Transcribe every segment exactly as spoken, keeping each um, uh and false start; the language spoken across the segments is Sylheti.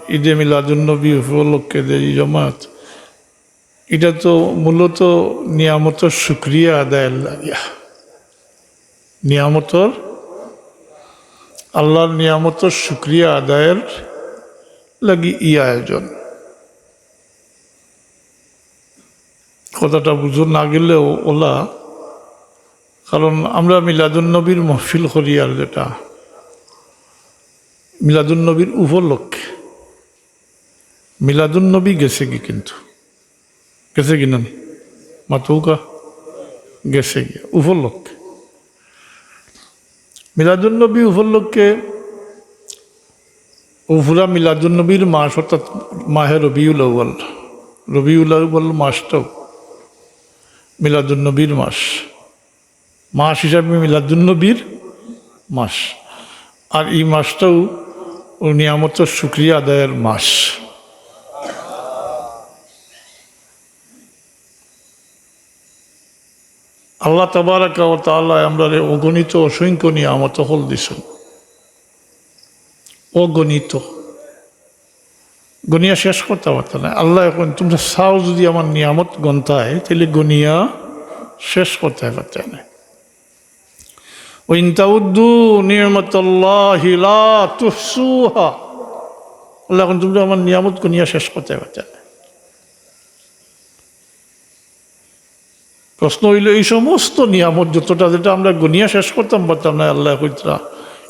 ঈদে মিলাদুন্নবী উপলক্ষে যে এই জমাত, এটা তো মূলত নিয়ামতর শুকরিয়া আদায়ের লাগিয়া। নিয়ামতর, আল্লাহর নিয়ামতর শুকরিয়া আদায়ের লাগি ই আয়োজন। কথাটা বুঝো না গেলেও ওলা, কারণ আমরা মিলাদুন্নবীর মহফিল করি, আর যেটা মিলাদুন্নবীর উপলক্ষে, মিলাদুন্নবী গেছে কি, কিন্তু গেছে কি না? মাতউক্কা, গেছে কি উপলক্ষে? মিলাদুন্নবী উপলক্ষে ও পুরা মিলাদুন্নবীর মাস, অর্থাৎ মাহে রবিউল আউয়াল, রবিউল আউয়াল মাসটাও মিলাদুন্নবীর মাস, মাস হিসাবে মিলাদুন্নবীর মাস। আর এই মাসটাও ও নিয়ামতর শুকরিয়া আদায়ের মাস। আল্লাহ তাবারাকা ওয়া তাআলা আমরারে অগণিত অসংখ্য নিয়ামত অকল দিছইন, অগণিত, গনিয়া শেষ করতাম পারতাম নায়। আল্লায় কইন, "তুমরা চাও যদি আমার নিয়ামত গনতায়, তাইলে গনিয়া শেষ করতায় পারতায় নায়।" "ওয়া ইন তাউদ্দু নি'মাতাল্লাহি লা তুহসুহা।" আল্লায় কইন, "তুমরা আমার নিয়ামত গনিয়া শেষ করতায় পারতায় নায়।" প্রশ্ন অইলো, এই সমস্ত নিয়ামত যতটা, যেটা আমরা গনিয়া শেষ করতাম পারতাম নায়, আল্লায় কইতরা,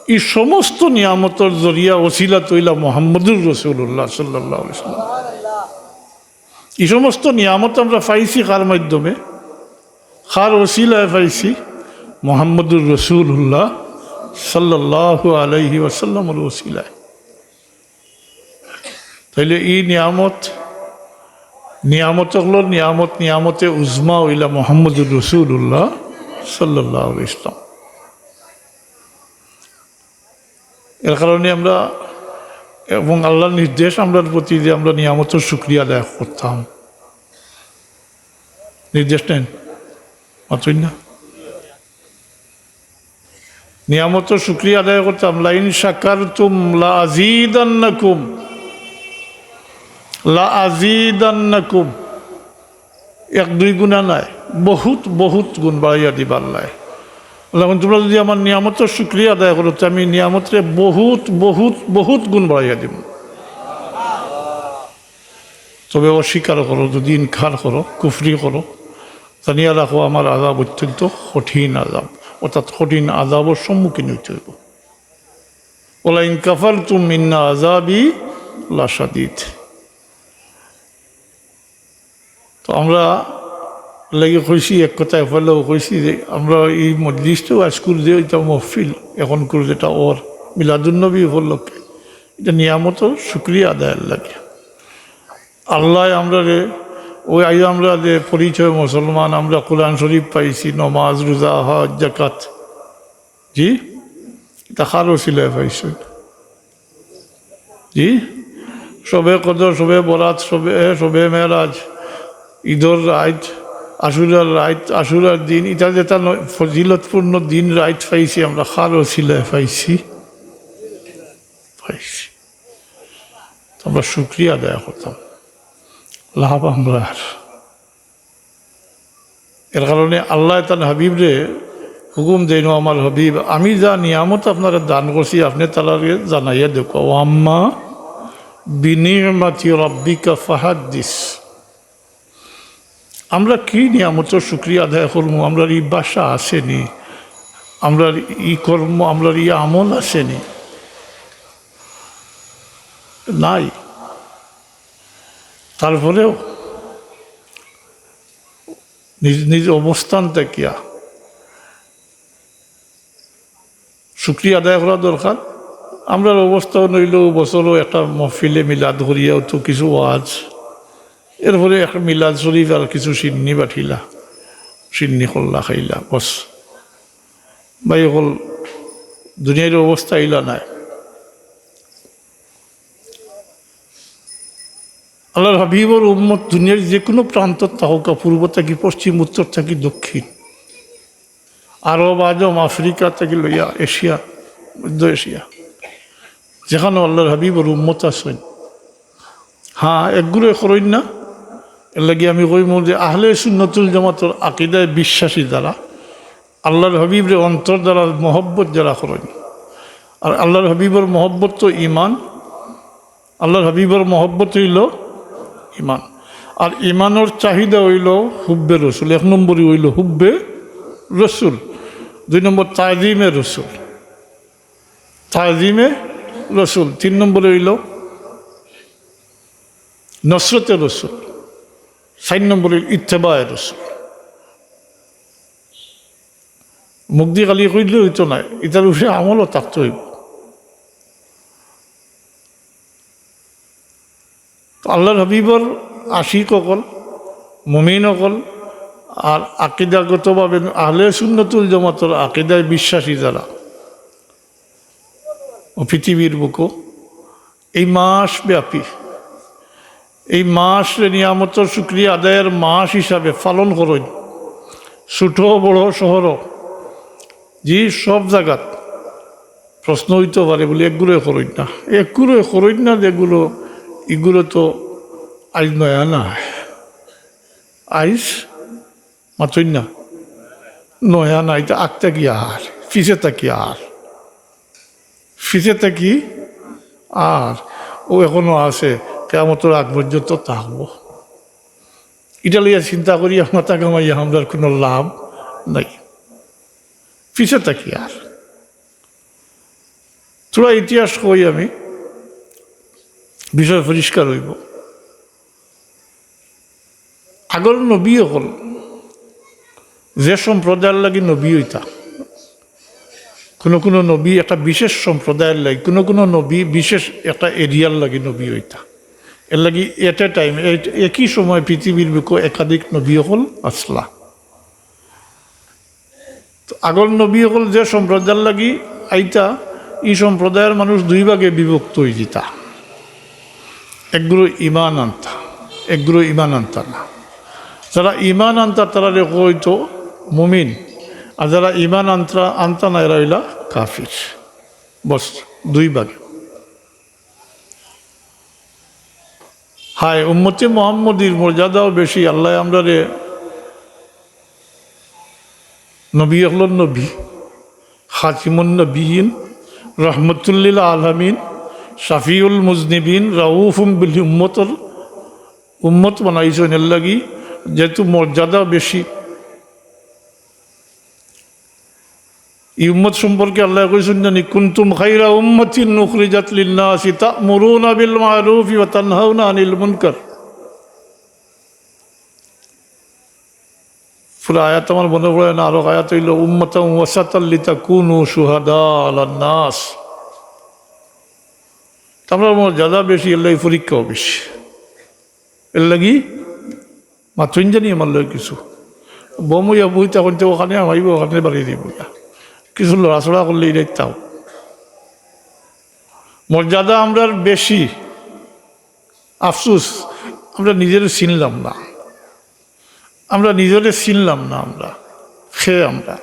এই সমস্ত নিয়ামতর জরিয়া, ওসিলা তো অইলা মুহাম্মদুর রাসূলুল্লাহ সাল্লাল্লাহু আলাইহি ওয়াসাল্লাম। এই সমস্ত নিয়ামত আমরা পাইছি কার মাধ্যমে? কার ওসিলায় পাইছি? মুহাম্মদুর রাসূলুল্লাহ সাল্লাল্লাহু আলাইহি ওয়াসাল্লামর ওসিলায়। তাইলে এই নিয়ামত, নিয়ামত অকলর নিয়ামত, নিয়ামতে উজমা অইলা মুহাম্মদুর রাসূলুল্লাহ সাল্লাল্লাহু আলাইহি ওয়াসাল্লাম। এর কারণে আমরা, এবং আল্লাহর নির্দেশ আমরার প্রতি যে আমরা নিয়ামতর শুকরিয়া আদায় করতাম, নির্দেশ নেন, মাতইন না? নিয়ামতর শুকরিয়া আদায় করতাম। "লাইন শাকারতুম লাআযীদান্নাকুম, লাআযীদান্নাকুম।" এক দুই গুণা নায়, বহুত, বহুত গুণ বাড়াইয়া দিবা আল্লায়। আল্লায় কইন, "তুমরা যদি আমার নিয়ামতর শুকরিয়া আদায় করো, তে আমি নিয়ামতরে বহুত, বহুত, বহুত গুণ বাড়াইয়া দিমু। তবে অস্বীকার করো, যদি ইনকার করো, কুফরি করো, জানিয়া রাখো, আমার আযাব অত্যন্ত কঠিন আযাব।" অর্থাৎ কঠিন আযাবর সম্মুখীন অইতে অইবো। "ওয়ালাইন কাফারতুম ইন্না আযাবি লাশাদীদ।" তো আমরা লাগি কইছি, এক কথায় পয়লাও কইছি যে আমরা এই মজলিসটাও আজকুর যে এটা মহফিল, এখনকুর যেটা অর মিলাদুন্নবী উপলক্ষে, এটা নিয়ামতর শুকরিয়া আদায়ের লাগি। আল্লায় আমরারে, ওই আইজ আমরা যে পরিচয় মুসলমান, আমরা কোরআন শরীফ পাইছি, নমাজ, রোজা, হজ, যাকাত, জি, ইতা কার ওসিলায় পাইছি? জি, শবে কদর, শবে বরাত, শবে, শবে মেরাজ, ঈদর রাইত, আশুরার রাইত, আশুরার দিন, ইতা যেটা ন-, ফজিলতপূর্ণ দিন রাইত পাইছি আমরা, কার ওসিলায় পাইছি? পাইছি। তো আমরা শুকরিয়া আদায় করতাম, লাভ আমরার। এর কারণে আল্লায় তান হাবিবরে হুকুম দেইন, "ও আমার হাবিব, আমি যা নিয়ামত আপনারে দান করছি, আপনে তারারে জানাইয়া দেউক্কা।" "ওয়া আম্মা বিনি'মাতি রাব্বিকা ফাহাদ্দিস।" আমরা কি নিয়ামতর শুকরিয়া আদায় করমু? আমরার ই ভাষা আছে নি? আমরার ই কর্ম, আমরার ই আমল আছে নি? নাই। তারপরেও নিজ নিজ অবস্থান থাকিয়া শুকরিয়া আদায় করা দরকার। আমরার অবস্থাও নইলেও বছরও একটা মহফিলে মিলাদ করিয়াও তো কিছু ওয়াজ, এরপরে একটা মিলাদ শরীফ আর কিছু শিন্নি বাটিলা, শিন্নি কল্লা খাইলা, বস। ভাই অকল, দুনিয়ার অবস্থা ইলা নায়। আল্লাহর হাবিবর উম্মত দুনিয়ার যে কোনো প্রান্তত থাকউক্কা, পূর্ব থাকি পশ্চিম, উত্তর থাকি দক্ষিণ, আরব, আজম, আফ্রিকা থাকি লইয়া এশিয়া, মধ্য এশিয়া, যেখানো আল্লাহর হাবিবর উম্মত আছইন, হ্যাঁ, এক গুরুয়ে করইন না। এর লাগি আমি কইমু যে আহলে সুন্নতুল জামাতর আকিদায় বিশ্বাসী যারা, আল্লাহর হাবিবরে অন্তর দ্বারা মহব্বত যারা করইন, আর আল্লাহর হাবিবর মহব্বত তো ইমান, আল্লাহর হাবিবর মহব্বত অইলো ইমান। আর ইমানর চাহিদা অইলো হুব্বে রসুল, এক নম্বরই অইলো হুব্বে রসুল, দুই নম্বর তাজিমে রসুল, তাজিমে রসুল, তিন নম্বরে অইলো নসরতে রসুল, চাইর নম্বরে ইত্তেবায়ে রসুল। মুখদি খালি কইলে অইতো নায়, ইতার উপরে আমলও থাকতে অইবো। তো আল্লাহর হাবিবর আশিক অকল, মুমিন অকল, আর আকিদাগতভাবে আহলে সুন্নতুল জামাতর আকিদায় বিশ্বাসী যারা, ও পৃথিবীর বুকো এই মাস ব্যাপী, এই মাসরে নিয়ামতর শুকরিয়া আদায়ের মাস হিসাবে পালন করইন, ছোট বড় শহর, জি, সব জাগাত। প্রশ্ন অইতো পারে বুলি এক গুরুয়ে করইন না, এক গুরুয়ে করইন না, যেগুলো, ইগুলো তো আইজ নয়া না, আইজ মাতইন না, নয়া না, ইটা আগ থাকি আর, পিছে থাকি আর, পিছে থাকি আর, ও এখনো আছে, কিয়ামতর আগ পর্যন্ত থাকবো। ইটা লইয়া চিন্তা করিয়া মাথা ঘামাইয়া আমরার কোনো লাভ নাই, পিছে থাকি আর। থুড়া ইতিহাস কই আমি, বিষয় পরিষ্কার অইবো। আগর নবী অকল যে সম্প্রদায়র লাগি নবী অইতা, কোনো কোনো নবী একটা বিশেষ সম্প্রদায়র লাগি, কোনো কোনো নবী বিশেষ একটা এরিয়ার লাগি নবী অইতা। এর লাগি at a time, একই সময় পৃথিবীর বুকো একাধিক নবী অকল আছলা। তো আগর নবী অকল যে সম্প্রদায়র লাগি আইতা, ই সম্প্রদায়র মানুষ দুই ভাগে বিভক্ত অইযিতা। এক গুরু ইমান আনতা, এক গুরু ইমান আনতা না। যারা ইমান আনতা, তারারে কওয়া অইতো মুমিন, আর যারা ইমান আনতা, আনতা না, এরা অইলা কাফির। বস, দুই ভাগে। হায়, উম্মতে মুহাম্মদীর মর্যাদাও বেশি। আল্লায় আমরারে নবী অকলর নবী, খাতিমুন নবীন, রহমতুল্লিল আলামিন, শাফিউল মুজনিবিন, রাউফুম বিল উম্মতর উম্মত বানাইছইন এর লাগি, যেহেতু মর্যাদা বেশি। ই উম্মত সম্পর্কে আল্লায় কইছইন জানি, "কুনতুম খাইরা উম্মাতিন উখরিজাত লিন্নাসি তা'মুরুনা বিল মা'রুফি ওয়া তানহাউনা আনিল মুনকার।" পুরা আয়াত আমার মনে পড়ে না, আরো আয়াত অইলো, "উম্মাতান ওয়াসাতাল লিতাকুনু শুহাদা আলান নাস।" তো আমরার মর্যাদা বেশি, এর লাগি পরীক্ষাও বেশি। এর লাগি মাতইন জানি আমার লগে কিছু। বম অইয়া বইতা কইতে ওখানে হামাইবো, ওখানে বাড়ি দিবো। কিছু লড়াচড়া করলে ইটাই তাও। মর্যাদা আমরার বেশি। আফসোস, আমরা নিজেরে চিনলাম না। আমরা নিজেরে চিনলাম না, আমরা। কে আমরা?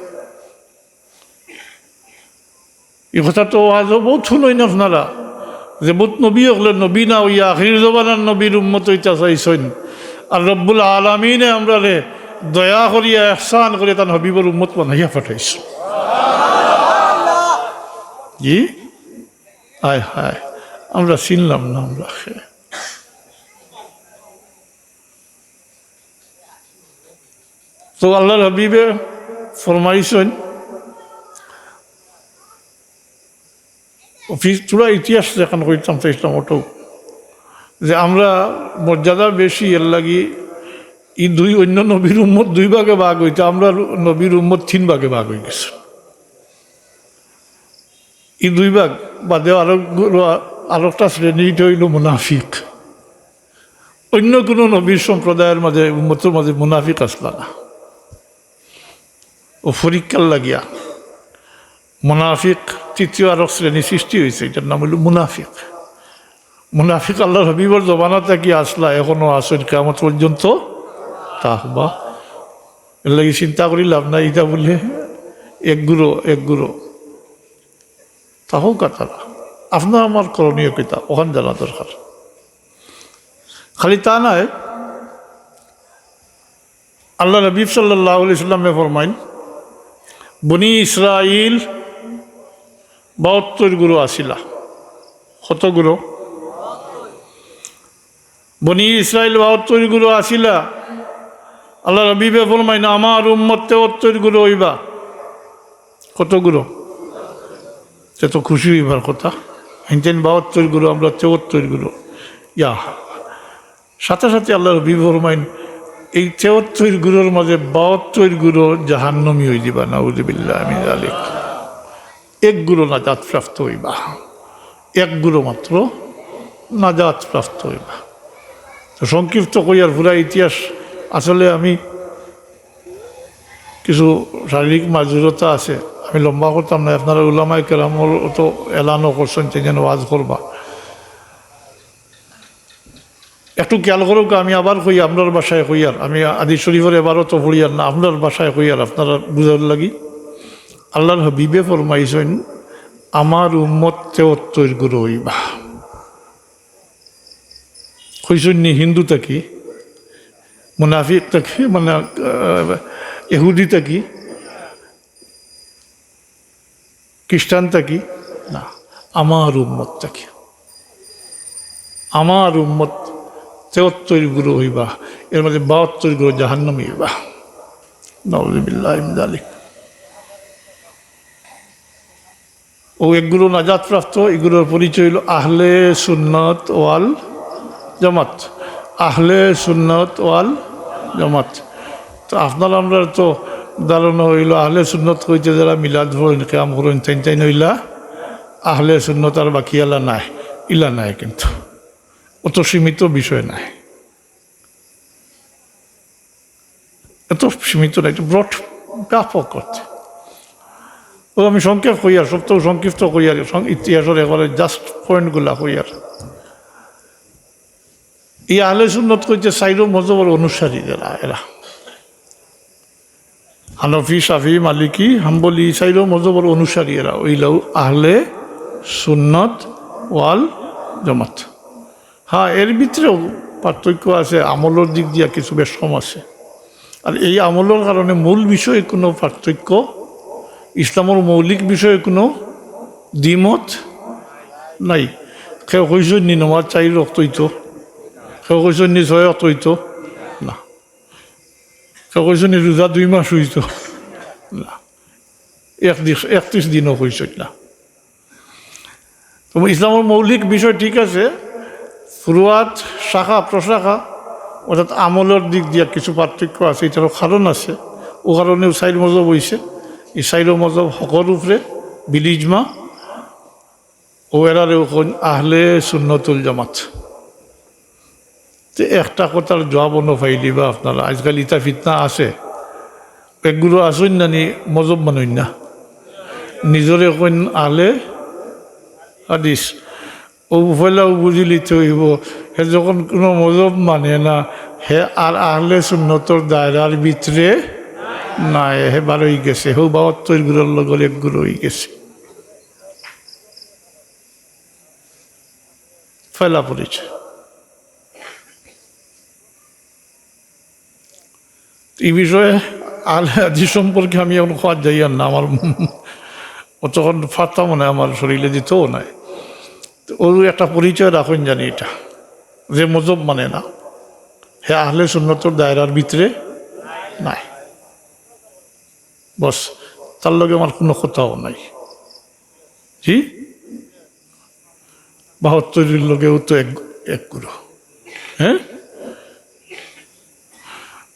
ই কথা তো আজও বউত হুনইন আপনারা, যে বউত নবী অকলে নবী না অইয়া আখির জমানার নবীর উম্মত অইতা চাইছইন। আর রব্বুল আলামিনে আমরারে দয়া করিয়া, ইহসান করিয়া তান হাবিবর উম্মত বানাইয়া পাঠাইছইন। জি? হায় হায়, আমরা চিনলাম না আমরা। তো আল্লাহর হাবিবে ফরমাইছইন, অফিস, থুড়া ইতিহাস যেখান কইতাম চাইছিলাম ওটাও, যে আমরা মর্যাদা বেশি, এর লাগি ই দুই অন্য নবীর উম্মত দুই ভাগে ভাগ অইতা, আমরা নবীর উম্মত তিন ভাগে ভাগ অইগেছে। ই দুই ভাগ বাদে আরো গুলো, আরো একটা শ্রেণী, ইটা অইলো মুনাফিক। অন্য কোনো নবীর সম্প্রদায়র মাঝে, উম্মতর মাঝে মুনাফিক আছলা না। ও পরীক্ষার লাগিয়া মুনাফিক, তৃতীয় আরক শ্রেণী সৃষ্টি অইছে, ইটার নাম অইলো মুনাফিক। মুনাফিক আল্লাহর হাবিবর জমানা থাকি আছলা, এখনো আছইন, কিয়ামত পর্যন্ত থাকবা। এর লাগি চিন্তা করি লাভ নাই, ইটা বুলে এক গুরু, এক গুরু। তা হউক আর তারা। আপনার আমার করণীয় কিতা, ওখান জানা দরকার। খালি তা নায়, আল্লাহর হাবিব সাল্লাল্লাহু আলাইহি সাল্লামে ফরমাইন, বনি ইসরাইল বাহাত্তর গুরু আছিলা। কত গুরু? বনি ইসরাইল বাহাত্তর গুরু আছিলা। আল্লাহর হাবিবে ফরমাইন, আমার উম্মত তেহত্তর গুরু অইবা। কত গুরু? তে তো খুশি অইবার কথা। হিনতেন বাহাত্তর গুরু, আমরা তেহত্তর গুরু। ইয়া, সাথে সাথে আল্লাহর হাবিব ফরমাইন, এই তেহত্তর গুরুর মাঝে বাহাত্তর গুরু জাহান্নামী অই দিবা, নাউযুবিল্লাহ মিন যালিক। এক গুরু নাজাত প্রাপ্ত অইবা, এক গুরু মাত্র নাজাত প্রাপ্ত অইবা। তো সংক্ষিপ্ত কইয়ার পুরা ইতিহাস, আসলে আমি কিছু শারীরিক মাজুরতা আছে, আমি লম্বা করতাম না। আপনারা উলামায়ে কেরামর অত এলানও করছেন, তে যেন ওয়াজ করবা। একটু খেয়াল করুক, আমি আবার কই, আপনার ভাষায় কইয়ার, আমি হাদিস শরীফর এবারও তো পড়িয়ার না, আপনার ভাষায় কইয়ার, আপনারা বুঝার লাগি। আল্লাহর হাবিবে ফরমাইছেন, আমার উম্মত তেহত্তর গুরু অইবা। কইছেন নি হিন্দু থাকি, মুনাফিক থাকি, মানে, আহ, ইহুদি থাকি, খ্রিস্টান থাকি? না, আমার উম্মত থাকি। আমার উম্মত তেহত্তর গুরু অইবা, এর মাঝে বাহাত্তর গুরু জাহান্নামী অইবা। নাউযুবিল্লাহি মিন যালিক। ও এক গুরু নাজাত প্রাপ্ত, এগুলোর পরিচয় অইলো আহলে সুন্নাত ওয়াল জামাত। আহলে সুন্নাত ওয়াল জামাত। তো আপনারা, আমরা তো ধারণা অইলো আহলে সুন্নাত কইতে যারা মিলাদ পড়ইন, কিয়াম করইন, তাইন তাইন অইলা আহলে সুন্নাত, আর বাকি আলা নায়, ইলা নায়। কিন্তু অত সীমিত বিষয় নায়, এত সীমিত নায়, একটু ব্রড, ব্যাপক অর্থে। ও আমি সংক্ষেপ কইয়ার, সব তো সংক্ষিপ্ত কইয়ার, সং-, ইতিহাসর একবারে just পয়েন্টগুলা কইয়ার। এই আহলে সুন্নাত কইতে চাইরো মজহবর অনুসারী যারা, এরা হানাফি, শাফি, মালিকি, হাম্বলি, চাইরো মজহবর অনুসারী এরা, অইলাউ আহলে সুন্নাত ওয়াল জামাত। হ্যাঁ, এর ভিতরেও পার্থক্য আছে, আমলর দিক দিয়া কিছু বেশ কম আছে। আর এই আমলর কারণে মূল বিষয়ে কোনো পার্থক্য, ইসলামর মৌলিক বিষয়ে কোনো দ্বিমত নাই। কেউ কইছইন নি নমাজ চাইর ওয়াক্ত অইতো, কেউ কইছইন নি ছয় ওয়াক্ত অইতো, না। কেউ কইছইন নি রোজা দুই মাস অইতো, না। এক দিস-, একত্রিশ দিনও কইছইন না। তো ইসলামর মৌলিক বিষয় ঠিক আছে, ফুরুয়াত, শাখা, প্রশাখা, অর্থাৎ আমলর দিক দিয়া কিছু পার্থক্য আছে, ইটারও কারণ আছে। ও কারণেউ চাইর মজহব অইছে। এই চাইরো মজহব হকর উপরে বিল ইজমা, ও এরারে অখন আহলে সুন্নতুল জামাত। তে একটা কথার জবাব অনো পাইলিবা আপনারা, আজকাল ইতা ফিতনা আছে। এক গুরু আছইন না নি, মজহব মানইন না, নিজরে কইন আহলে হাদিস। ও পয়লাউ বুঝিলিতে অইবো, হে যখন কোনো মজহব মানে না, হে আর আহলে সুন্নতর দায়রার ভিতরে নাই, হে বার অই গেছে, হউ বাহাত্তর গুরুর লগর এক গুরু অই গেছে। পয়লা পরিচয়। এই বিষয়ে আহলে হাদিস সম্পর্কে আমি এখন খোয়াত যাইয়ার না, আমার অতক্ষণ পারতামও নায়, আমার শরীরে দিতও নায়। তো ওর একটা পরিচয় রাখইন জানি এটা, যে মজহব মানে না, হে আহলে সুন্নতর দায়রার ভিতরে নাই। বস, তার লগে আমার কোনো কথাও নাই। জি, বাহাত্তরর লগেও তো এক, এক গুরু। হ্যাঁ,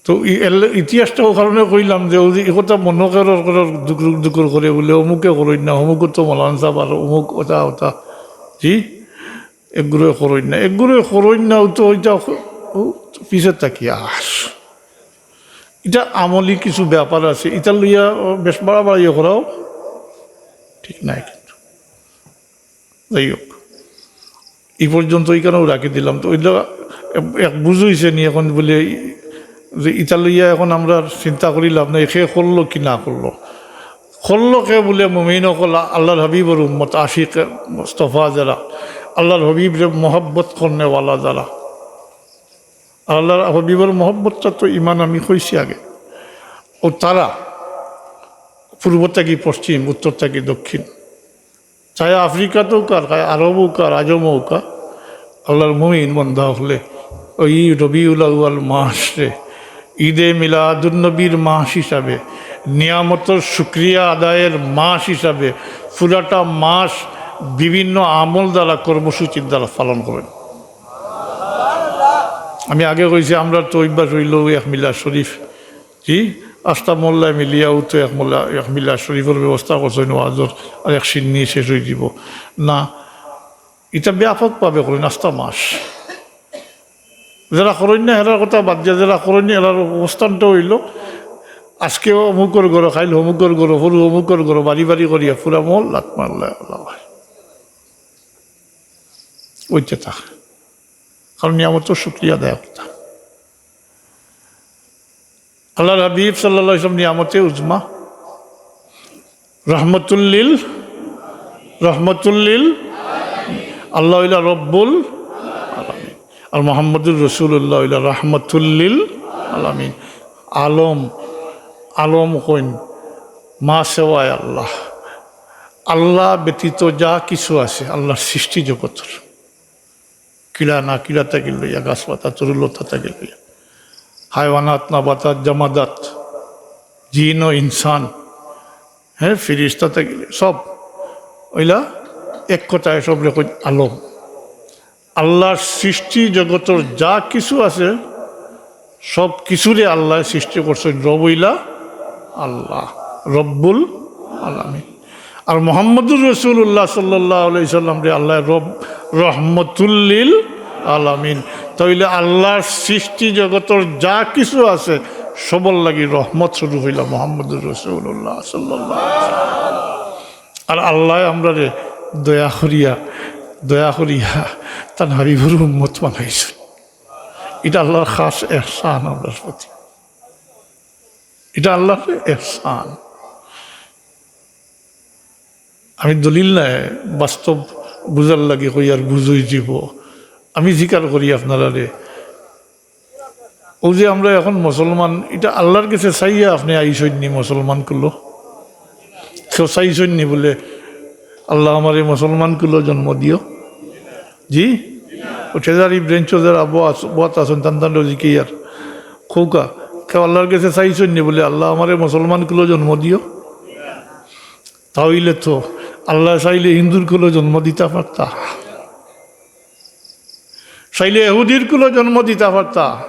তো ই-, এর ল-, ইতিহাসটা ও কারণে কইলাম যে ওই যে ই কথা মনো করর, করর, দুকুর দুকুর করে বলে, অমুকে করইন না, অমুকে তো মৌলানা সাহেব আর অমুক ওটা, ওটা। জি, এক গুরুয়ে করইন না, এক গুরুয়ে করইন না, ও তো ওইটা ও পিছে তাকিয়া আর। এটা আমলি কিছু ব্যাপার আছে, এটা লইয়া বেশ বাড়াবাড়ি করাও ঠিক নাই কিন্তু। যাই হোক, এই পর্যন্ত এখানেও রাখি দিলাম। তো ওইটা এক, এক বুঝ অইছে নি এখন বলে যে ইটা লইয়া এখন আমরা চিন্তা করি লাভ নাই, কে করলো কি না করলো। করলো কে বলে মুমিন অকল, আল্লাহর হাবিবর উম্মত, আশিক মুস্তফা যারা, আল্লাহর হাবিবরে মহব্বত করনেওয়ালা যারা, আল্লাহর হাবিবর মহব্বতটা তো ইমান, আমি কইছি আগে। ও তারা পূর্ব থাকি পশ্চিম, উত্তর থাকি দক্ষিণ, চাই আফ্রিকাত অউকা, চাই আরব অউকা, আজম অউকা, আল্লাহর মুমিন বন্দা অকলে ওই রবিউল আউয়াল মাসরে ঈদে মিলাদুন্নবীর মাস হিসাবে, নিয়ামতর শুকরিয়া আদায়ের মাস হিসাবে পুরাটা মাস বিভিন্ন আমল দ্বারা, কর্মসূচির দ্বারা পালন করইন। আমি আগে কইছি, আমরার তো অভ্যাস অইলো এক মিলাদ শরীফ, জি, আস্তা মহল্লায় মিলিয়াউ তো এক মহল্লা, এক মিলাদ শরীফর ব্যবস্থা করছইন ওয়াজর, আর এক শিন্নি শেষ অইযিবো। না, ইটা ব্যাপকভাবে করইন, আস্তা মাস। যেরা করইন না, হেরার কথা বাদ দিয়া, যেরা করইন না, হেরার অবস্থানটা অইলো, আজকে অমুকর ঘরো, কাইল অমুকর ঘরো, পরশু অমুকর ঘরো, বাড়ি বাড়ি করিয়া পুরা মহল্লাত মারলে আল্লাহ অইতে থাকে। কারণ নিয়ামতর শুকরিয়া আদায় করতা। আল্লাহর হাবিব সাল্লাল্লাহু আলাইহি ওয়াসাল্লাম নিয়ামতে উজমা, রহমতুল্লিল, রহমতুল্লিল, আল্লাহ অইলা রব্বুল আলামিন। আর মোহাম্মদুর রাসূলুল্লাহ অইলা রহমতুল্লিল আলামিন। আলম, আলম কইন মা সেওয়ায় আল্লাহ। আল্লাহ ব্যতীত যা কিছু আছে আল্লাহর সৃষ্টি জগতর, কিলা না কিলা থাকি লইয়া, গাছপাতা তরুলতা থাকি লইয়া, হায়ওয়ানাত, নাবাতাত, জামাদাত, জিন ও ইনসান, হ্যাঁ, ফিরিস্তা থাকি লইয়া, সব অইলা এক কথায় সবরে কইন আলম। আল্লাহর সৃষ্টি জগতর যা কিছু আছে সব কিছুরে আল্লায় সৃষ্টি করছইন, রব অইলা আল্লাহ, রব্বুল আলামিন। আর মোহাম্মদুর রাসূলুল্লাহ সাল্লাল্লাহু আলাইহি সাল্লামরে আল্লায় রব, রহমতুল্লিল আলামিন। তাইলে আল্লাহর সৃষ্টি জগতর যা কিছু আছে সবর লাগি রহমত স্বরূপ অইলা মোহাম্মদুর রাসূলুল্লাহ সাল্লাল্লাহু আলাইহি সাল্লাম। আর আল্লায় আমরারে দয়া করিয়া, দয়া করিয়া তান হাবিবর উম্মত বানাইছইন। ইটা আল্লাহর খাস এহসান আমরার প্রতি। ইটা আল্লাহর এহসান। আমি দলিল নায়, বাস্তব বুঝার লাগি কইয়ার, বুঝ অইযিবো। আমি জিকার করি আপনারারে, অউ যে আমরা এখন মুসলমান, ইটা আল্লাহর গেছে চাইয়া আপনে আইছইন নি মুসলমান কুলো? কেউ চাইছইন নি বুলে, "আল্লাহ, আমারে মুসলমান কুলো জন্ম দিও"? জি? অউ ট্রেজারি ব্রাঞ্চো যেরা বওয়াত আছইন, তান তানরে জিকাইয়ার, কউক্কা, কেউ আল্লাহর গেছে চাইছইন নি বুলে, "আল্লাহ, আমারে মুসলমান কুলো জন্ম দিও"? তা অইলে তো আল্লায় চাইলে হিন্দুর কুলো জন্ম দিতা পারতা, চাইলে এহুদির কুলো জন্ম দিতা পারতা,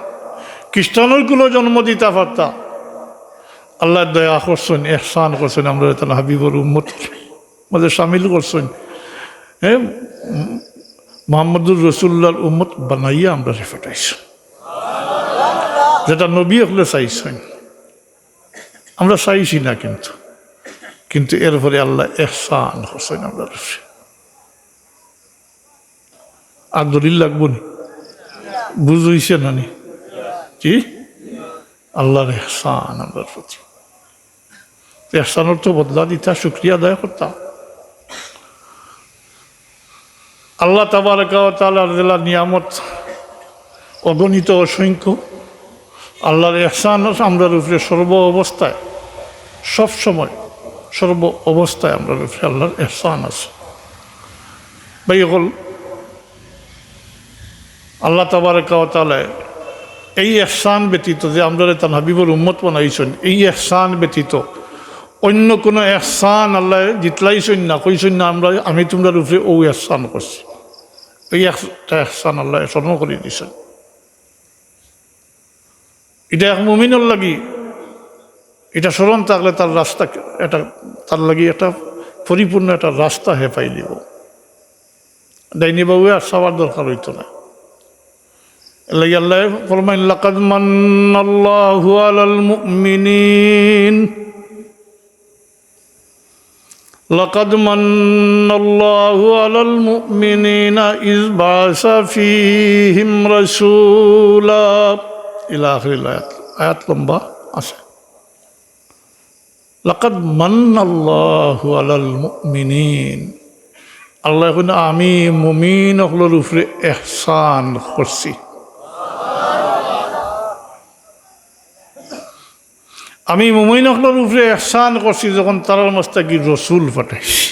খ্রিস্টানর কুলো জন্ম দিতা পারতা। আল্লায় দয়া করছইন, এহসান করছইন, আমরারে তান হাবিবর উম্মতর মাঝে শামিল করছইন। হ্যাঁ, মোহাম্মদুর রাসূলুল্লাহর উম্মত বানাইয়া আমরারে পাঠাইছইন, যেটা নবী অকলে চাইছইন। আমরা চাইছি না কিন্তু, কিন্তু এরপরে আল্লায় এহসান করছইন আমরার উপরে। আর দলিল লাগবো নি? বুঝ অইছে না নি? জি? আল্লাহর এহসান আমরার প্রতি। এহসানর তো বদলা দিতা, শুকরিয়া আদায় করতা। আল্লাহ তাবারাকা ওয়া তাআলার দেওয়া নিয়ামত অগণিত অসংখ্য। আল্লাহর এহসান আমরার উপরে সর্ব অবস্থায়, সব সময়, সর্ব অবস্থায় আমরার উপরে আল্লাহর এহসান আছে। ভাই অকল, আল্লাহ তাবারাকা ওয়া তাআলায় এই এহসান ব্যতীত, যে আমরারে তান হাবিবর উম্মত বানাইছইন, এই এহসান ব্যতীত অন্য কোনো এহসান আল্লায় জিতলাইছইন না, কইছইন না, "আমরা, আমি তুমরার উপরে অউ এহসান করছি।" এই একটা এহসান আল্লায় স্মরণ করি দিছইন। ইটা এক মুমিনর লাগি, ইটা স্মরণ থাকলে তার রাস্তা, এটা তার লাগি একটা পরিপূর্ণ একটা রাস্তা হে পাইলিবো। ডাইনি বাউয়ে আর চাওয়ার দরকার অইতো না। এর লাগি আল্লায় ফরমাইন, "লাকাদ মান্নাল্লাহু আলাল মুমিনিন।" لقد من الله على المؤمنين إذ بعث فيهم رسولا إلى آخر الآيات. আয়াত লম্বা আছে। لقد من الله على المؤمنين. আল্লায় কইন, "আমি মুমিন অকলর উপরে এহসান করছি।" আমি মুমিন অকলর উপরে এহসান করছি যখন তারার মাঝ থাকি রসুল পাঠাইছি,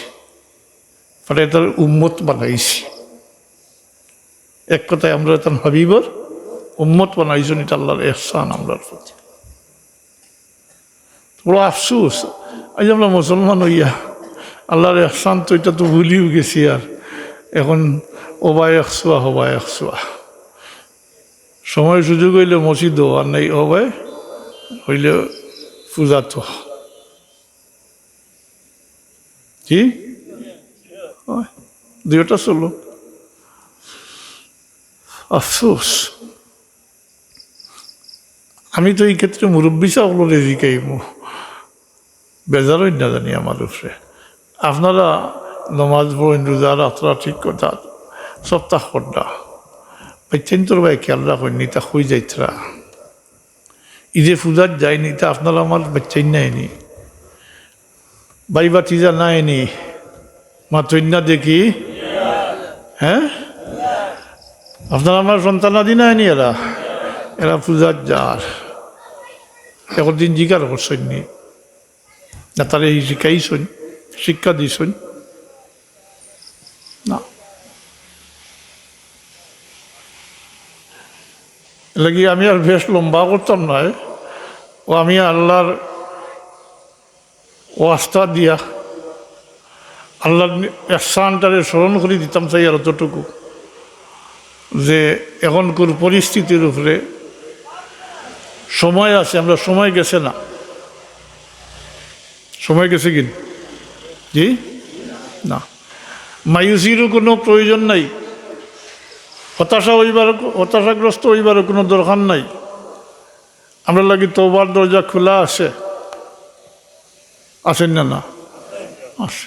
পাঠাই তারার উম্মত বানাইছি। এক কথায় আমরারে তান হাবিবর উম্মত বানাইছইন, ইটা আল্লার এহসান আমরার প্রতি। বড় আফসোস, আইজ আমরা মুসলমান অইয়া আল্লার এহসান তো ইটা তো ভুলিও গেছি। আর এখন ওবায় একসুয়া, হবায় একসুয়া। সময় সুযোগ অইলে মসজিদো, আর নাই ওবায় অইলে পূজাত। কি? ওই, দুইটা চলো। আফসোস। আমি তো এই ক্ষেত্রে মুরব্বি সাব অকলরে জিকাইমু, বেজার অইন না জানি আমার উপরে। আপনারা নমাজ পড়ইন, রোজা রাখরা, ঠিক কথা, সপ্তাহ কররা, বাচ্চাইন্তর বায় খেয়াল রাখইন, ইতা কই যাইতরা। ইদে পূজাত যাইন, ইতা আপনার আমার বাচ্চাইন নায়নি, ভাই ভাতিজা নায়নি, মাতইন না দেখি, হ্যাঁ? আপনার আমার সন্তানাদি নায়নি এরা, এরা পূজাত যার। একদিন জিকার করছইন নি? না, তারে এই শিখাইছইন, শিক্ষা দিছইন? না। এর লাগি আমি আর বেশ লম্বা করতাম নায়। ও আমি আল্লার ওয়াস্তা দিয়া, আল্লার এহসানটারে স্মরণ করি দিতাম চাই আর অতটুকু, যে এখনকুর পরিস্থিতির উপরে সময় আছে, আমরা সময় গেছে না। সময় গেছে কি? জি? না। মায়ুসিরও কোনো প্রয়োজন নাই, হতাশা অইবার, হতাশাগ্রস্ত অইবার কোনো দরকার নাই। আমরার লাগি তওবার দরজা খোলা আছে, আছে না? না, আছে।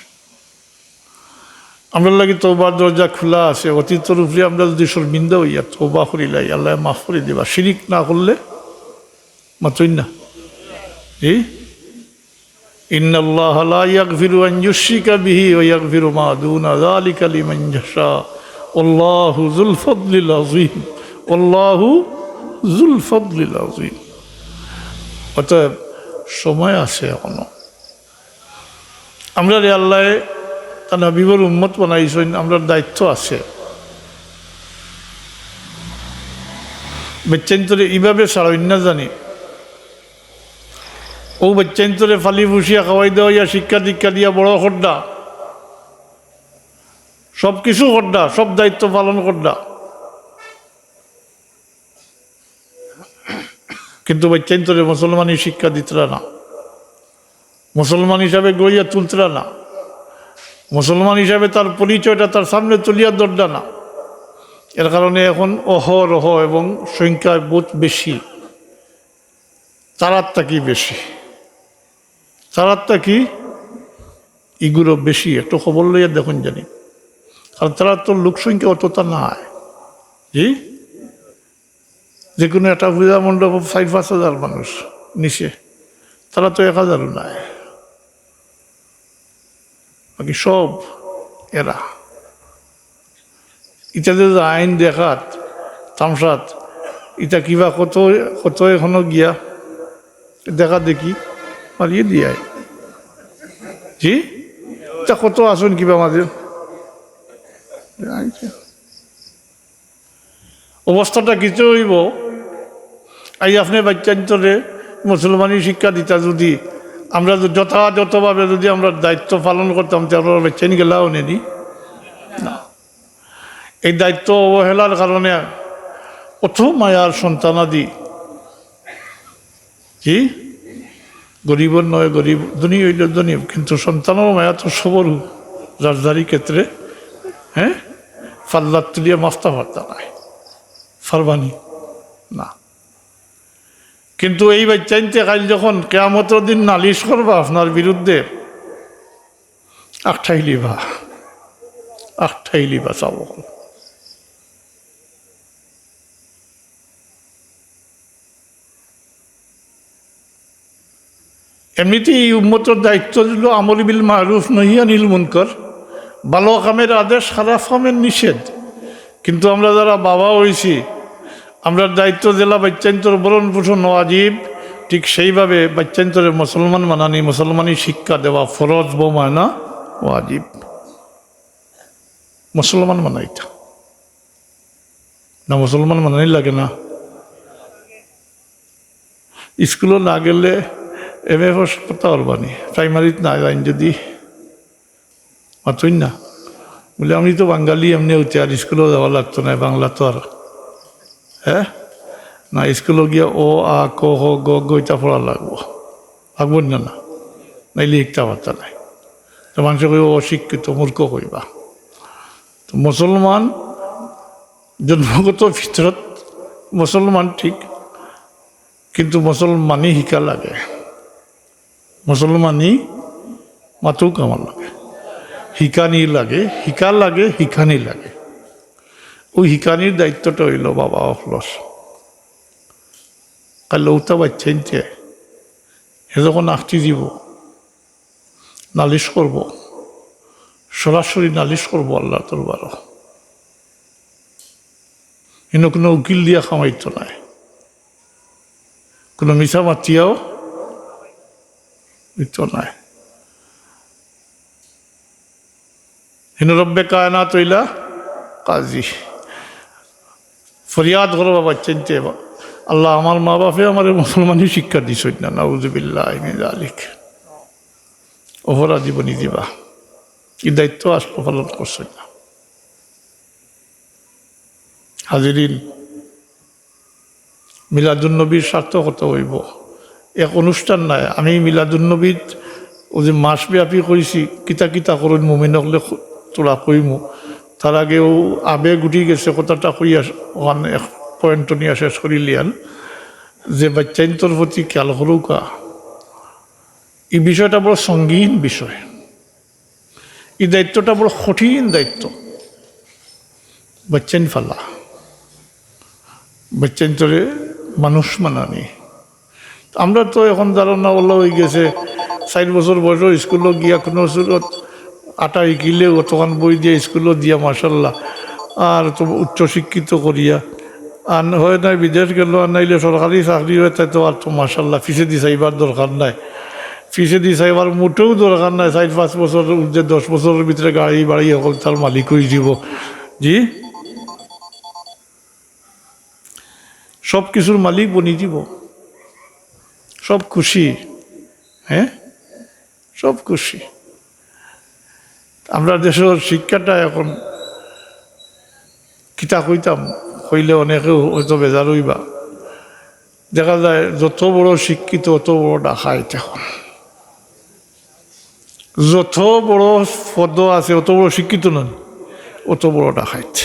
আমরার লাগি তওবার দরজা খোলা আছে। অতীতর উপরে আমরা যদি শর্মিন্দা অইয়া তওবা করিলাই, আল্লায় মাফ করি দিবা। শিরিক না করলে মাতইন না। জি? ইন্নাল্লাহা লা ইয়াগফিরু আন ইউশরিকা বিহি ওয়া ইয়াগফিরু মা দুনা যালিকা লিমান ইয়াশা। ওয়াল্লাহু যুল ফাদলিল আযীম। ওয়াল্লাহু যুল ফাদলিল আযীম। অতএব সময় আছে এখনো। আমরারে আল্লায় তান হাবিবর উম্মত বানাইছইন, আমরার দায়িত্ব আছে। বাচ্চাইন্তরে ইভাবে ছাড়ইন না জানি। অউ বাচ্চাইন্তরে ফালি ফুসিয়া খাওয়াই দেওয়াইয়া শিক্ষা দীক্ষা দিয়া বড় কররা, সব কিছু কররা, সব দায়িত্ব পালন কররা, কিন্তু বাচ্চাইন্তরে মুসলমানি শিক্ষা দিতরা না, মুসলমান হিসাবে গড়িয়া তুলতরা না, মুসলমান হিসাবে তার পরিচয়টা তার সামনে তুলিয়া ধররা না। এর কারণে এখন অহরহ এবং সংখ্যায় বহুত বেশি, তারার থাকি বেশি, তারার থাকি ইগুলো বেশি। একটু খবর লইয়া দেখইন জানি, কারণ তারার তো লোক সংখ্যা অতটা নাই। জি, যে কোনো একটা পূজা মণ্ডপ চাইর পাঁচ হাজার মানুষ নিচে, তারা তো এক হাজারও নাই। বাকি সব এরা। ইটা যে আইন দেখাত, তামসাত, ইটা কিবা কত, কত এখনো গিয়া দেখা দেখি মারিয়ে দিয়ায়। জি, ইটা কত আছইন কিবা মাঝে। অবস্থাটা কিছু অইবো। আইজ আপনে বাচ্চাইন্তরে মুসলমানি শিক্ষা দিতা যদি, আমরা যদি যথাযথভাবে যদি আমরা দায়িত্ব পালন করতাম, তে আমরার বাচ্চাইন গেলা অনে নি? না। এই দায়িত্ব অবহেলার কারণে অত মায়ার সন্তানাদি, জি, গরিবর নয় গরিব, ধনী অইল ধনী, কিন্তু সন্তানর মায়া তো সবরও যার যারই ক্ষেত্রে, হ্যাঁ, ফাল্লাত তুলিয়া মাফতা পারতা নায়, পারবা নি? না। কিন্তু এই বাচ্চাইন্তে কাইল যখন কিয়ামতর দিন নালিশ করবা আপনার বিরুদ্ধে, আখটাইলিবা, আখটাইলিবা চাবো। এমনিতেই এই উম্মতর দায়িত্ব অইল আমর বিল মারুফ, নহি আনিল মুনকার, ভালো কামের আদেশ, খারাপ কামের নিষেধ। কিন্তু আমরা যারা বাবা অইছি, আমরার দায়িত্ব যেলা বাচ্চাইন্তর ভরণ পোষণ ওয়াজিব, ঠিক সেইভাবে বাচ্চাইন্তরে মুসলমান বানানি, মুসলমানি শিক্ষা দেওয়া ফরজ, বউ মানা ওয়াজিব। মুসলমান বানাইতা না, মুসলমান বানানি লাগে না। স্কুলো না গেলে এম এ পাস করতা পারবা নি? প্রাইমারিত না যাইন যদি, মাতইন না। বলে, "আমি তো বাঙালি, এমনি অইতে আর স্কুলো যাওয়া লাগতো না, বাংলা তো আর।" হ্যাঁ? না, স্কুলো গিয়া অ, আ, ক, খ, গ, ঘ ইতা পড়া লাগবো। লাগবো না, না? নাইলে শিখতা পারতা নায়। তো মানষে কইবা, "অশিক্ষিত, মূর্খ" কইবা। তো মুসলমান জন্মগত ফিতরত মুসলমান ঠিক, কিন্তু মুসলমানি হিকা লাগে। মুসলমানি মাতুক আমার লাগে, হিকানি লাগে, হিকা লাগে, হিকানি লাগে। ওই হিকানির দায়িত্বটা অইলো বাবা অকলর। কাইল অতা বাচ্চাইন্তে হে যখন আখতি দিব, নালিশ করব, সরাসরি নালিশ করব আল্লাহর দরবারো। ইনো কোনো উকিল দিয়া কামাইতো নায়, কোনো মিছা মাতিয়াও অইতো নায়। ইনো রব্বে কায়নাত অইলা কাজী। ফরিয়াদ করবা বাচ্চাইন্তে, "আল্লাহ, আমার মা বাপে আমারে মুসলমানি শিক্ষা দিছইন না, নাউজুবিল্লাহি মিন যালিক।" অপরাধী বনি দিবা, ই দায়িত্ব আসলো পালন করছইন না। হাজিরিন, মিলাদুন্নবীর সার্থকতা অইবো। এক অনুষ্ঠান নায়, আমি মিলাদুন্নবীত অউ যে মাসব্যাপী কইছি, কিতা কিতা করইন মুমিন অকলে খু-, থুড়া কইমু। তার আগে অউ আবেগ উঠি গেছে, কথাটা কইয়া শ-, অখান এক পয়েন্ট নিয়া শেষ করিলিয়ান, যে বাচ্চাইন্তর প্রতি খেয়াল করউক্কা। ই বিষয়টা বড় সঙ্গীন বিষয়। ই দায়িত্বটা বড় কঠিন দায়িত্ব। বাচ্চাইন ফালা, বাচ্চাইন্তরে মানুষ বানানি। আমরা তো এখন ধারণা অলা অইগেছে, চাইর বছর বয়সো স্কুলো গিয়া কোনো সুরত আটা শিকিলে অতখান বই দিয়া স্কুলো দিয়া মাশাল্লাহ, আর তো উচ্চ শিক্ষিত করিয়া, আর হয় নাই বিদেশ গেল, আর নাইলে সরকারি চাকরি হয়, তাই তো আর তো মাশাল্লাহ পিছেদি চাইবার দরকার নাই। পিছেদি চাইবার মোটেও দরকার নাই। চাইর পাঁচ বছর, যে দশ বছরর ভিতরে গাড়ি বাড়ি হকল তার মালিক অইযিবো। জি, সব কিছুর মালিক বনি যিবো। সব খুশি, হ্যাঁ, সব খুশি। আমরা দেশর শিক্ষাটা এখন কিতা কইতাম, কইলে অনেকেও হয়তো বেজার অইবা। দেখা যায় যত বড় শিক্ষিত, অত বড় ডাকাইত এখন। যত বড় পদ আছে, অত বড় শিক্ষিত নন, অত বড় ডাকাইত।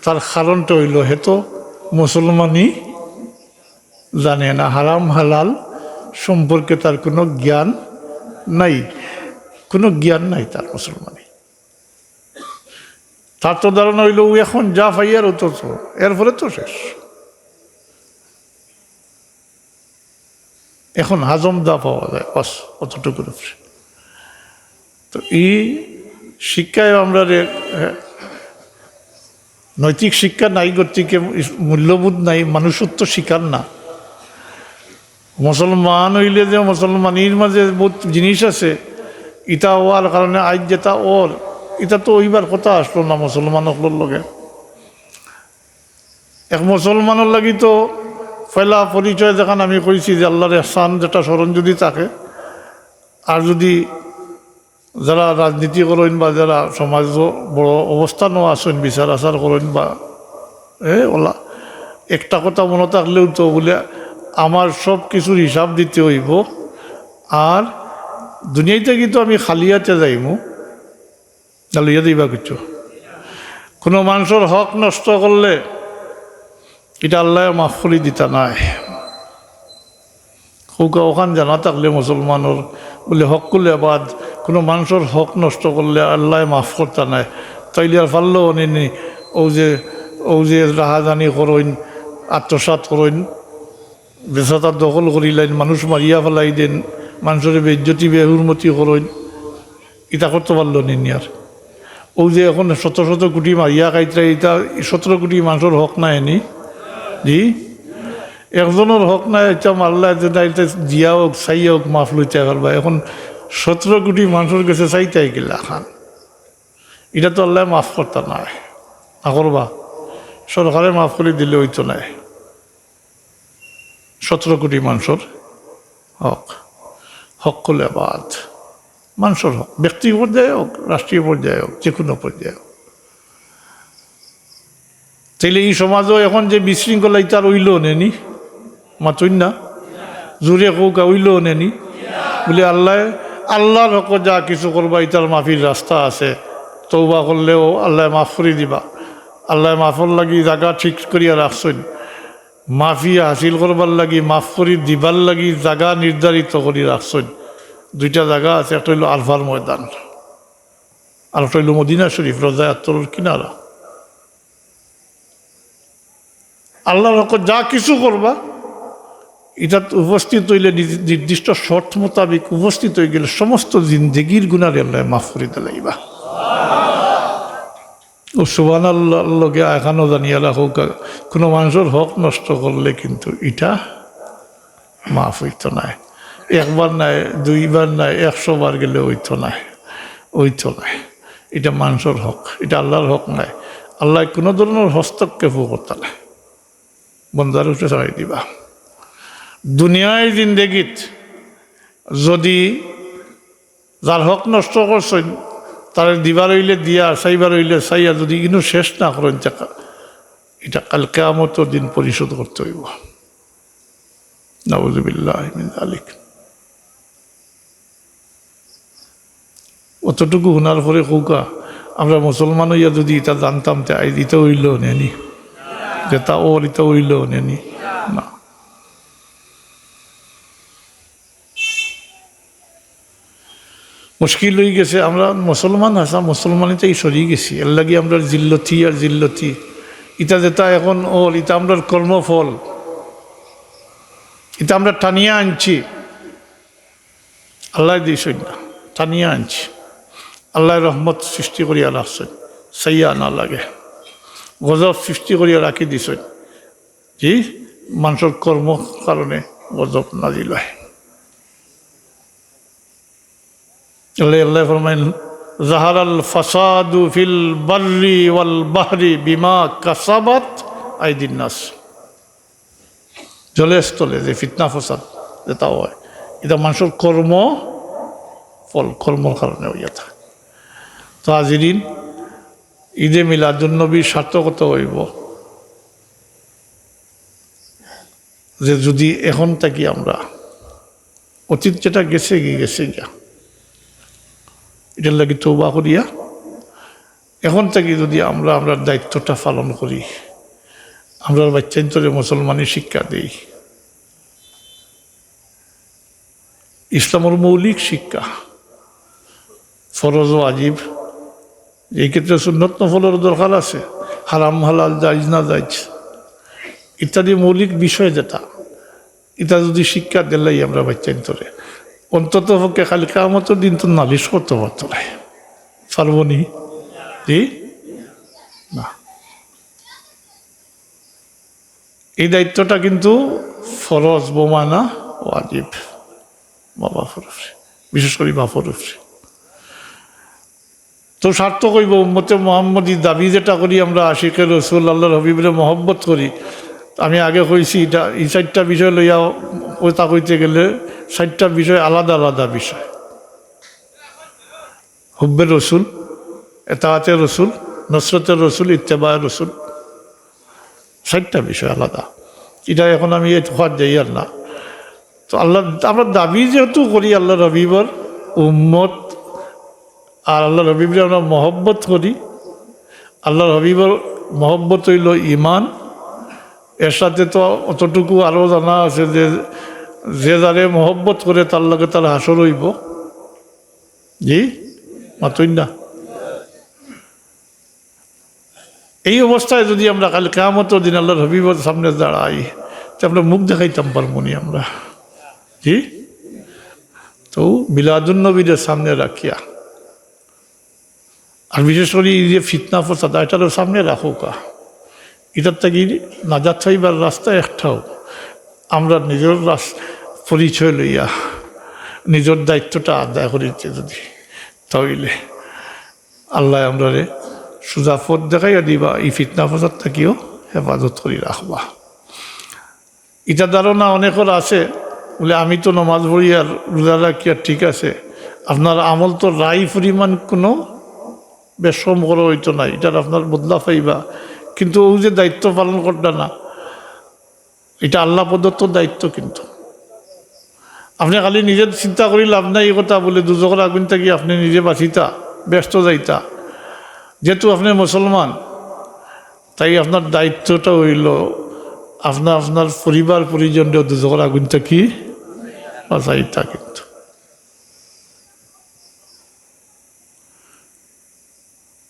তার কারণটা অইলো, হে তো মুসলমানি জানে না, হারাম হালাল সম্পর্কে তার কোনো জ্ঞান নাই, কোনো জ্ঞান নাই তার মুসলমানি। তার তো ধারণা অইলো, ও এখন যা পাইয়ার অত তো, এরপরে তো শেষ। এখন হাজম যা পাওয়া যায়, বাস, অতটুকুর উপরে। তো ই শিক্ষায় আমরা রে-, এ, নৈতিক শিক্ষা নাই গতিকে মূল্যবোধ নাই, মনুষ্যত্ব শিখার না। মুসলমান অইলে যে মুসলমানির মাঝে বহুত জিনিস আছে, ইটা অওয়ার কারণে আইজ যেটা অর, ইটা তো অইবার কথা আছলো না মুসলমান অকলর লগে। এক মুসলমানর লাগি তো পয়লা পরিচয় যেখান আমি কইছি যে আল্লাহর এহসান যেটা স্মরণ যদি থাকে, আর যদি যারা রাজনীতি করইন বা যারা সমাজো বড় অবস্থানো আছইন, বিচার আচার করইন বা, এ, অলা একটা কথা মনো থাকলেও তো বুলে, "আমার সব কিছুর হিসাব দিতে অইবো, আর দুনিয়াইত কিন্তু আমি খালি আতে যাইমু, না লইয়া যাইবা কিছু।" কোনো মানষর হক নষ্ট করলে ইটা আল্লায় মাফ করি দিতা নায়। কউক্কা অখান জানা থাকলে মুসলমানর, বুলে, হক্কুল এবাদ, কোনো মানষর হক নষ্ট করলে আল্লায় মাফ করতা নায়। তাইলে আর পারলো অনে নি, অউ যে, অউ যে রাহাজানি করইন, আত্মসাৎ করইন, বেসাতা দখল করিলাইন, মানুষ মারিয়া ফালাই দেইন, মানষরে বেইজ্জতি বেহুরমতি করইন, ইতা করতো পারলো নি, নি আর। অউ যে এখন শত শত কোটি মারিয়া খাইতরা, ইতা সতেরো কোটি মানষর হক নায় নি? জি? একজনর হক নাই, ইটা মারলা যে নাই, ইটা দিয়া হোক, চাইয়া হোক, মাফ লইতে পারবা। এখন সতেরো কোটি মানুষর গেছে চাইতায় কিলাখান? ইটা তো আল্লায় মাফ করতা নায়, না করবা? সরকারে মাফ করি দিলে অইতো নায়। সতেরো কোটি মানুষর হক, হক্কুল এবাদ, মানুষর হক, ব্যক্তি পর্যায়ে হোক, রাষ্ট্রীয় পর্যায়ে হোক, যে কোনো পর্যায়ে হোক। তাইলে ই সমাজও এখন যে বিশৃঙ্খলা, ইটা রইলো অনেনি? মাতইন না, জোরে কউক্কা, অইলো অনেনি? বলি, আল্লায়, আল্লার হকো যা কিছু করবা, ইটার মাফির রাস্তা আছে। তওবা করলেও আল্লায় মাফ করি দিবা। আল্লায় মাফর লাগি জাগা ঠিক করিয়া রাখছইন। মাফি হাসিল করবার লাগি, মাফ করি দিবার লাগি জাগা নির্ধারিত করি রাখছইন। দুইটা জাগা আছে, একটা অইলো আরফার ময়দান, আর একটা অইলো মদিনা শরীফ, রওজায়ে আতহরর কিনারা। আল্লার হকো যা কিছু করবা, ইটাত উপস্থিত অইলে, নি-, নির্দিষ্ট শর্ত মোতাবেক উপস্থিত অইগেলে সমস্ত জিন্দেগির গুনারে আল্লায় মাফ করি দিলাইবা। ও সুবহানাল্লাহর লগে আখানো জানিয়া রাখউক্কা, কোনো মানুষর হক নষ্ট করলে কিন্তু ইটা মাফ অইতো নায়। একবার নায়, দুইবার নায়, একশো বার গেলে অইতো নায়, অইতো নায়। ইটা মানুষর হক, ইটা আল্লার হক নায়। আল্লায় কোনো ধরনর হস্তক্ষেপও করতা নায়, বন্দার উপরে ছাড়াই দিবা। দুনিয়ার জিন্দেগিত যদি যার হক নষ্ট করছইন, তারে দিবার অইলে দিয়া, চাইবার অইলে চাইয়া, যদি ইনো শেষ না করইন, তে কা-, ইটা কাল কিয়ামতর দিন পরিশোধ করতে অইবো। নাউজুবিল্লাহি মিন যালিক। অতটুকু হুনার পরে কউক্কা, আমরা মুসলমান অইয়া যদি ইটা জানতাম, তে আইজ ইটা অইলো অনেনি? যেটা অর, ইটা অইলো অনেনি? না। মুশকিল অইগেছে, আমরা মুসলমান, হাছা মুসলমানিতেই সরি গেছি। এরলাগি আমরার জিল্লতি আর জিল্লতি। ইটা যেটা এখন অর, ইটা আমরার কর্মফল, ইটা আমরা টানিয়া আনছি, আল্লায় দিছইন না, টানিয়া আনছি। আল্লায় রহমত সৃষ্টি করিয়া রাখছইন, চাইয়া আনা লাগে। গজব সৃষ্টি করিয়া রাখি দিছইন, জি, মানুষর কর্ম কারণে গজব নাজিল অয়। আল্লায়, আল্লায় ফরমাইন, "যাহারাল ফাসাদু ফিল বাররি ওয়াল বাহরি বিমা কাসাবাত আইদিন নাস।" জলে স্থলে যে ফিতনা ফসাদ যেটা অয়, ইটা মানুষর কর্ম ফল, কর্মর কারণে অইয়া থাকে। তো হাজিরিন, ঈদে মিলাদুন্নবীর সার্থকতা অইবো যে যদি এখন থাকি আমরা, অতীত যেটা গেছেগি, গেছেগিয়া, ইটার লাগি তওবা করিয়া এখন থাকি যদি আমরা আমরার দায়িত্বটা পালন করি, আমরার বাইচ্চাইন্তরে মুসলমানি শিক্ষা দেই, ইসলামর মৌলিক শিক্ষা, ফরজ ওয়াজিব, এই ক্ষেত্রে সুন্নত নফলর দরকার আছে, হারাম হালাল, জায়েজ না জায়েজ ইত্যাদি মৌলিক বিষয় যেটা, ইটা যদি শিক্ষা দিলাই আমরা বাইচ্চাইন্তরে, অন্তত পক্ষে কাল কিয়ামতর দিন তো নালিশ করতে পারতো নায়। পারবো নি? জি? না। এই দায়িত্বটা কিন্তু ফরজ, বমানা ওয়াজিব, মা বাপর উপরে, বিশেষ করি বাপর উপরে। তো সার্থক অইবো উম্মতে মোহাম্মদী দাবি যেটা করি আমরা, আশিকে রসুল, আল্লাহর হাবিবরে মহব্বত করি। আমি আগে কইছি, ইটা, এই চাইরটা বিষয় লইয়া কথা কইতে গেলে চাইরটা বিষয় আলাদা আলাদা বিষয়। হুব্বে রসুল, এতাআতে রসুল, নসরতে রসুল, ইত্তেবায়ে রসুল, চাইরটা বিষয় আলাদা। ইটা এখন আমি এই কথা যাইয়ার না। তো আল্লাহ, আমরা দাবি যেহেতু করি আল্লাহর হাবিবর উম্মত, আর আল্লাহর হাবিবরে আমরা মহব্বত করি, আল্লাহর হাবিবর মহব্বত অইলো ঈমান। এর সাথে তো অতটুকু আরও জানা আছে যে, যে যারে মহব্বত করে তার লগে তার হাশর অইবো। জি, মাতইন না। এই অবস্থায় যদি আমরা কাল কিয়ামতর দিন আল্লাহর হাবিবর সামনে দাঁড়াই, তে আমরা মুখ দেখাইতাম পারমু নি আমরা? জি, তো মিলাদুন নবীরে সামনে রাখিয়া, আর বিশেষ করি এই যে ফিতনা ফসাদ, এটারও সামনে রাখউক্কা। ইটার থাকি নাজাত পাইবার রাস্তা একটাউ, আমরা নিজর রাস-, পরিচয় লইয়া নিজর দায়িত্বটা আদায় করিতে যদি, তাইলে আল্লায় আমরারে সুজা পথ দেখাইয়া দিবা, ই ফিতনা ফসাদ থাকিও হেফাজত করি রাখবা। ইটা ধারণা অনেকর আছে, বলে, "আমি তো নমাজ পড়ি আর রোজা রাখি আর ঠিক আছে।" আপনার আমল তো রাই পরিমাণ কোনো বেশকম করা অইতো নায়, ইটার আপনার বদলা পাইবা, কিন্তু অউ যে দায়িত্ব পালন করতা না, ইটা আল্লাহ প্রদত্ত দায়িত্ব। কিন্তু আপনে খালি নিজে চিন্তা করি লাভ নাই, ই কথা বলে দুজখর আগুন থাকি আপনে নিজে বাঁচিতা, বেহেস্তো যাইতা। যেহেতু আপনে মুসলমান, তাই আপনার দায়িত্বটা অইলো আপনা আপনার পরিবার পরিজনরে দুজখর আগুন থাকি বাঁচাইতা। কিন্তু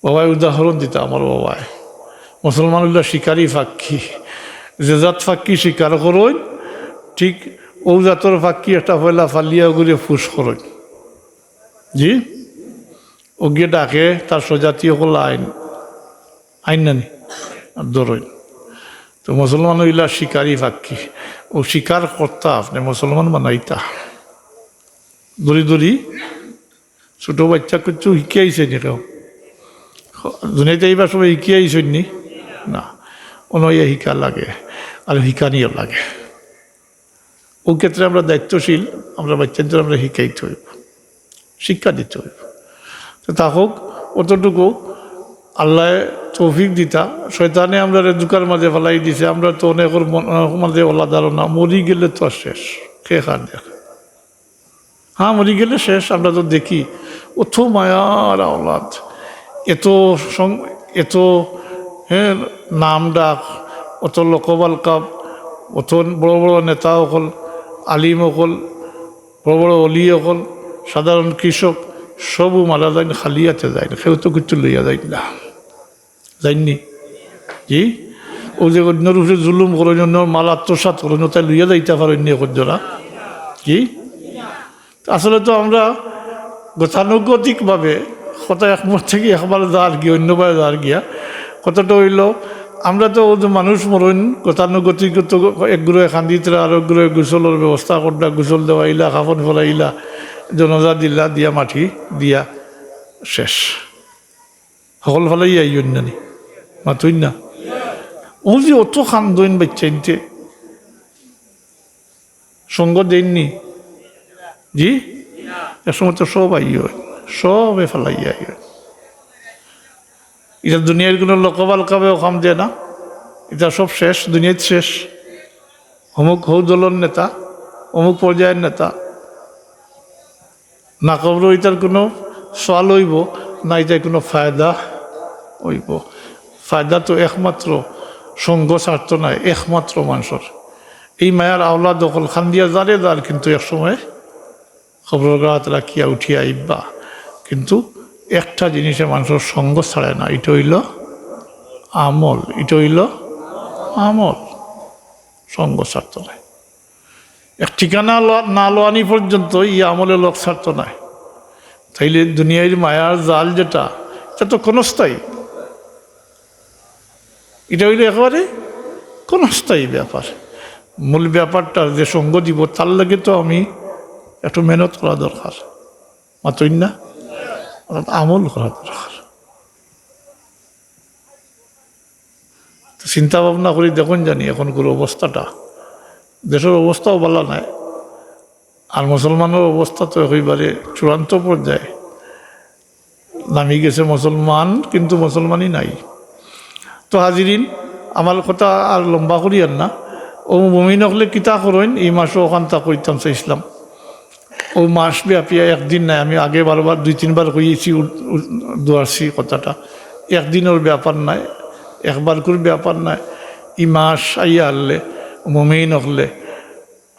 বাবায় উদাহরণ দিতা, আমার বাবায়, মুসলমান অইলা শিকারি পাখি, যে জাত পাখি শিকার করইন, ঠিক অউ জাতর পাখি একটা পয়লা ফালিয়া ঘুরে ফুস করইন। জি, অগিয়ে ডাকে তার স্বজাতি অকল আইন, আইন নানি, আর ধরইন। তো মুসলমান অইলা শিকারি পাখি, অউ শিকার করতা আপনে মুসলমান বানাইতা, ধরি ধরি ছোট বাচ্চা কিচ্ছু শিখিয়া আইছে নি কেউ? দুনিয়াত আইবার সময় শিখিয়া আইছইন নি? না। অনো আইয়া শিকা লাগে, আর শিখানিও লাগে। অউ ক্ষেত্রে আমরা দায়িত্বশীল, আমরা বাচ্চাইন্তরে আমরা শিখাইতে অইবো, শিক্ষা দিতে অইবো। তো তা হোক, অতটুকু আল্লায় তৌফিক দিতা। শয়তানে আমরারে ধুকার মাঝে ফালাই দিছে, আমরা তো অনেকর মন-, মাঝে অলা ধারণা, মরি গেলে তো আর শেষ, কে কার দেখা। হ্যাঁ, মরি গেলে শেষ। আমরা তো দেখি অত মায়ার আওলাদ, এত সং-, এত, হ্যাঁ, নাম ডাক, অত লকব আলকাব, অত বড় বড় নেতা অকল, আলিম অকল, বড় বড় অলি অকল, সাধারণ কৃষক, সবউ মারা যাইন, খালি আতে যাইন, কেউ তো কিচ্ছু লইয়া যাইন না। যাইন নি? জি? অউ যে অন্যর উপরে জুলুম করইন, অন্যর মাল আত্মসাৎ করইন, অতায় লইয়া যাইতা পারইন নি একজরা? জি? আসলে তো আমরা গতানুগতিকভাবে কথা এক মুখ থাকি একবার যার গিয়া, অন্যবায় যার গিয়া। কথাটা অইলো, আমরা তো অউ যে মানুষ মরইন, গতানুগতিক তো একগুলোয় কান্দিতরা, আর একগুলোয় গোসলর ব্যবস্থা কররা, গোসল দেওয়াইলা, কাফন পরাইলা, জনাজা দিলা, দিয়া মাটি দিয়া শেষ। হকল ফালাইয়া আইন না নি? মাতইন না? অউ যে অত কান্দইন বাচ্চাইন্তে, সঙ্গ দেইন নি? জি? এক সময় তো সব আইন, সবে ফালাইয়া আইন। ইটা দুনিয়ার কোনো লকব আলকাবেও কাম দেয় না, ইটা সব শেষ, দুনিয়াত শেষ। অমুক হউ দলর নেতা, অমুক পর্যায়ের নেতা, না কবরো ইতার কোনো সওয়াল অইবো, না ইতার কোনো ফায়দা অইবো। ফায়দা তো একমাত্র সঙ্গ ছাড়তো নায়, একমাত্র মানষর। এই মায়ার আওলাদ অকল কান্দিয়া যারে যার, কিন্তু এক সময় কবরর গাত রাখিয়া উঠিয়া আইবা। কিন্তু একটা জিনিসে মানষর সঙ্গ ছাড়ে না, ইটা অইলো আমল, ইটা অইলো আমল। সঙ্গ ছাড়তো নায়। এক ঠিকানা ল-, না লওয়ানি পর্যন্ত ই আমলে লগ ছাড়তো নায়। তাইলে দুনিয়ার মায়ার জাল যেটা, ইটা তো ক্ষণস্থায়ী। ইটা অইলো একেবারে ক্ষণস্থায়ী ব্যাপার। মূল ব্যাপারটা যে সঙ্গ দিবো, তার লাগি তো আমি একটু মেহনত করা দরকার। মাতইন না? অর্থাৎ আমল করা দরকার। তো চিন্তা ভাবনা করি দেখইন জানি এখনকুর অবস্থাটা, দেশর অবস্থাও ভালা নায়, আর মুসলমানর অবস্থা তো একেবারে চূড়ান্ত পর্যায়ে নামি গেছে। মুসলমান কিন্তু মুসলমানই নাই। তো হাজিরিন, আমার কথা আর লম্বা করিয়ার না। অউ মুমিন অকলে কিতা করইন, ই মাসও অখান তা কইতাম চাইছিলাম। অউ মাস ব্যাপী একদিন নায়, আমি আগে বারবার দুই তিনবার কইছি, উ-, উ-, দুয়ারছি কথাটা। একদিনর ব্যাপার নায়, একবারকুর ব্যাপার নায়। ই মাস আইয়া হারলে মুমিন অকলে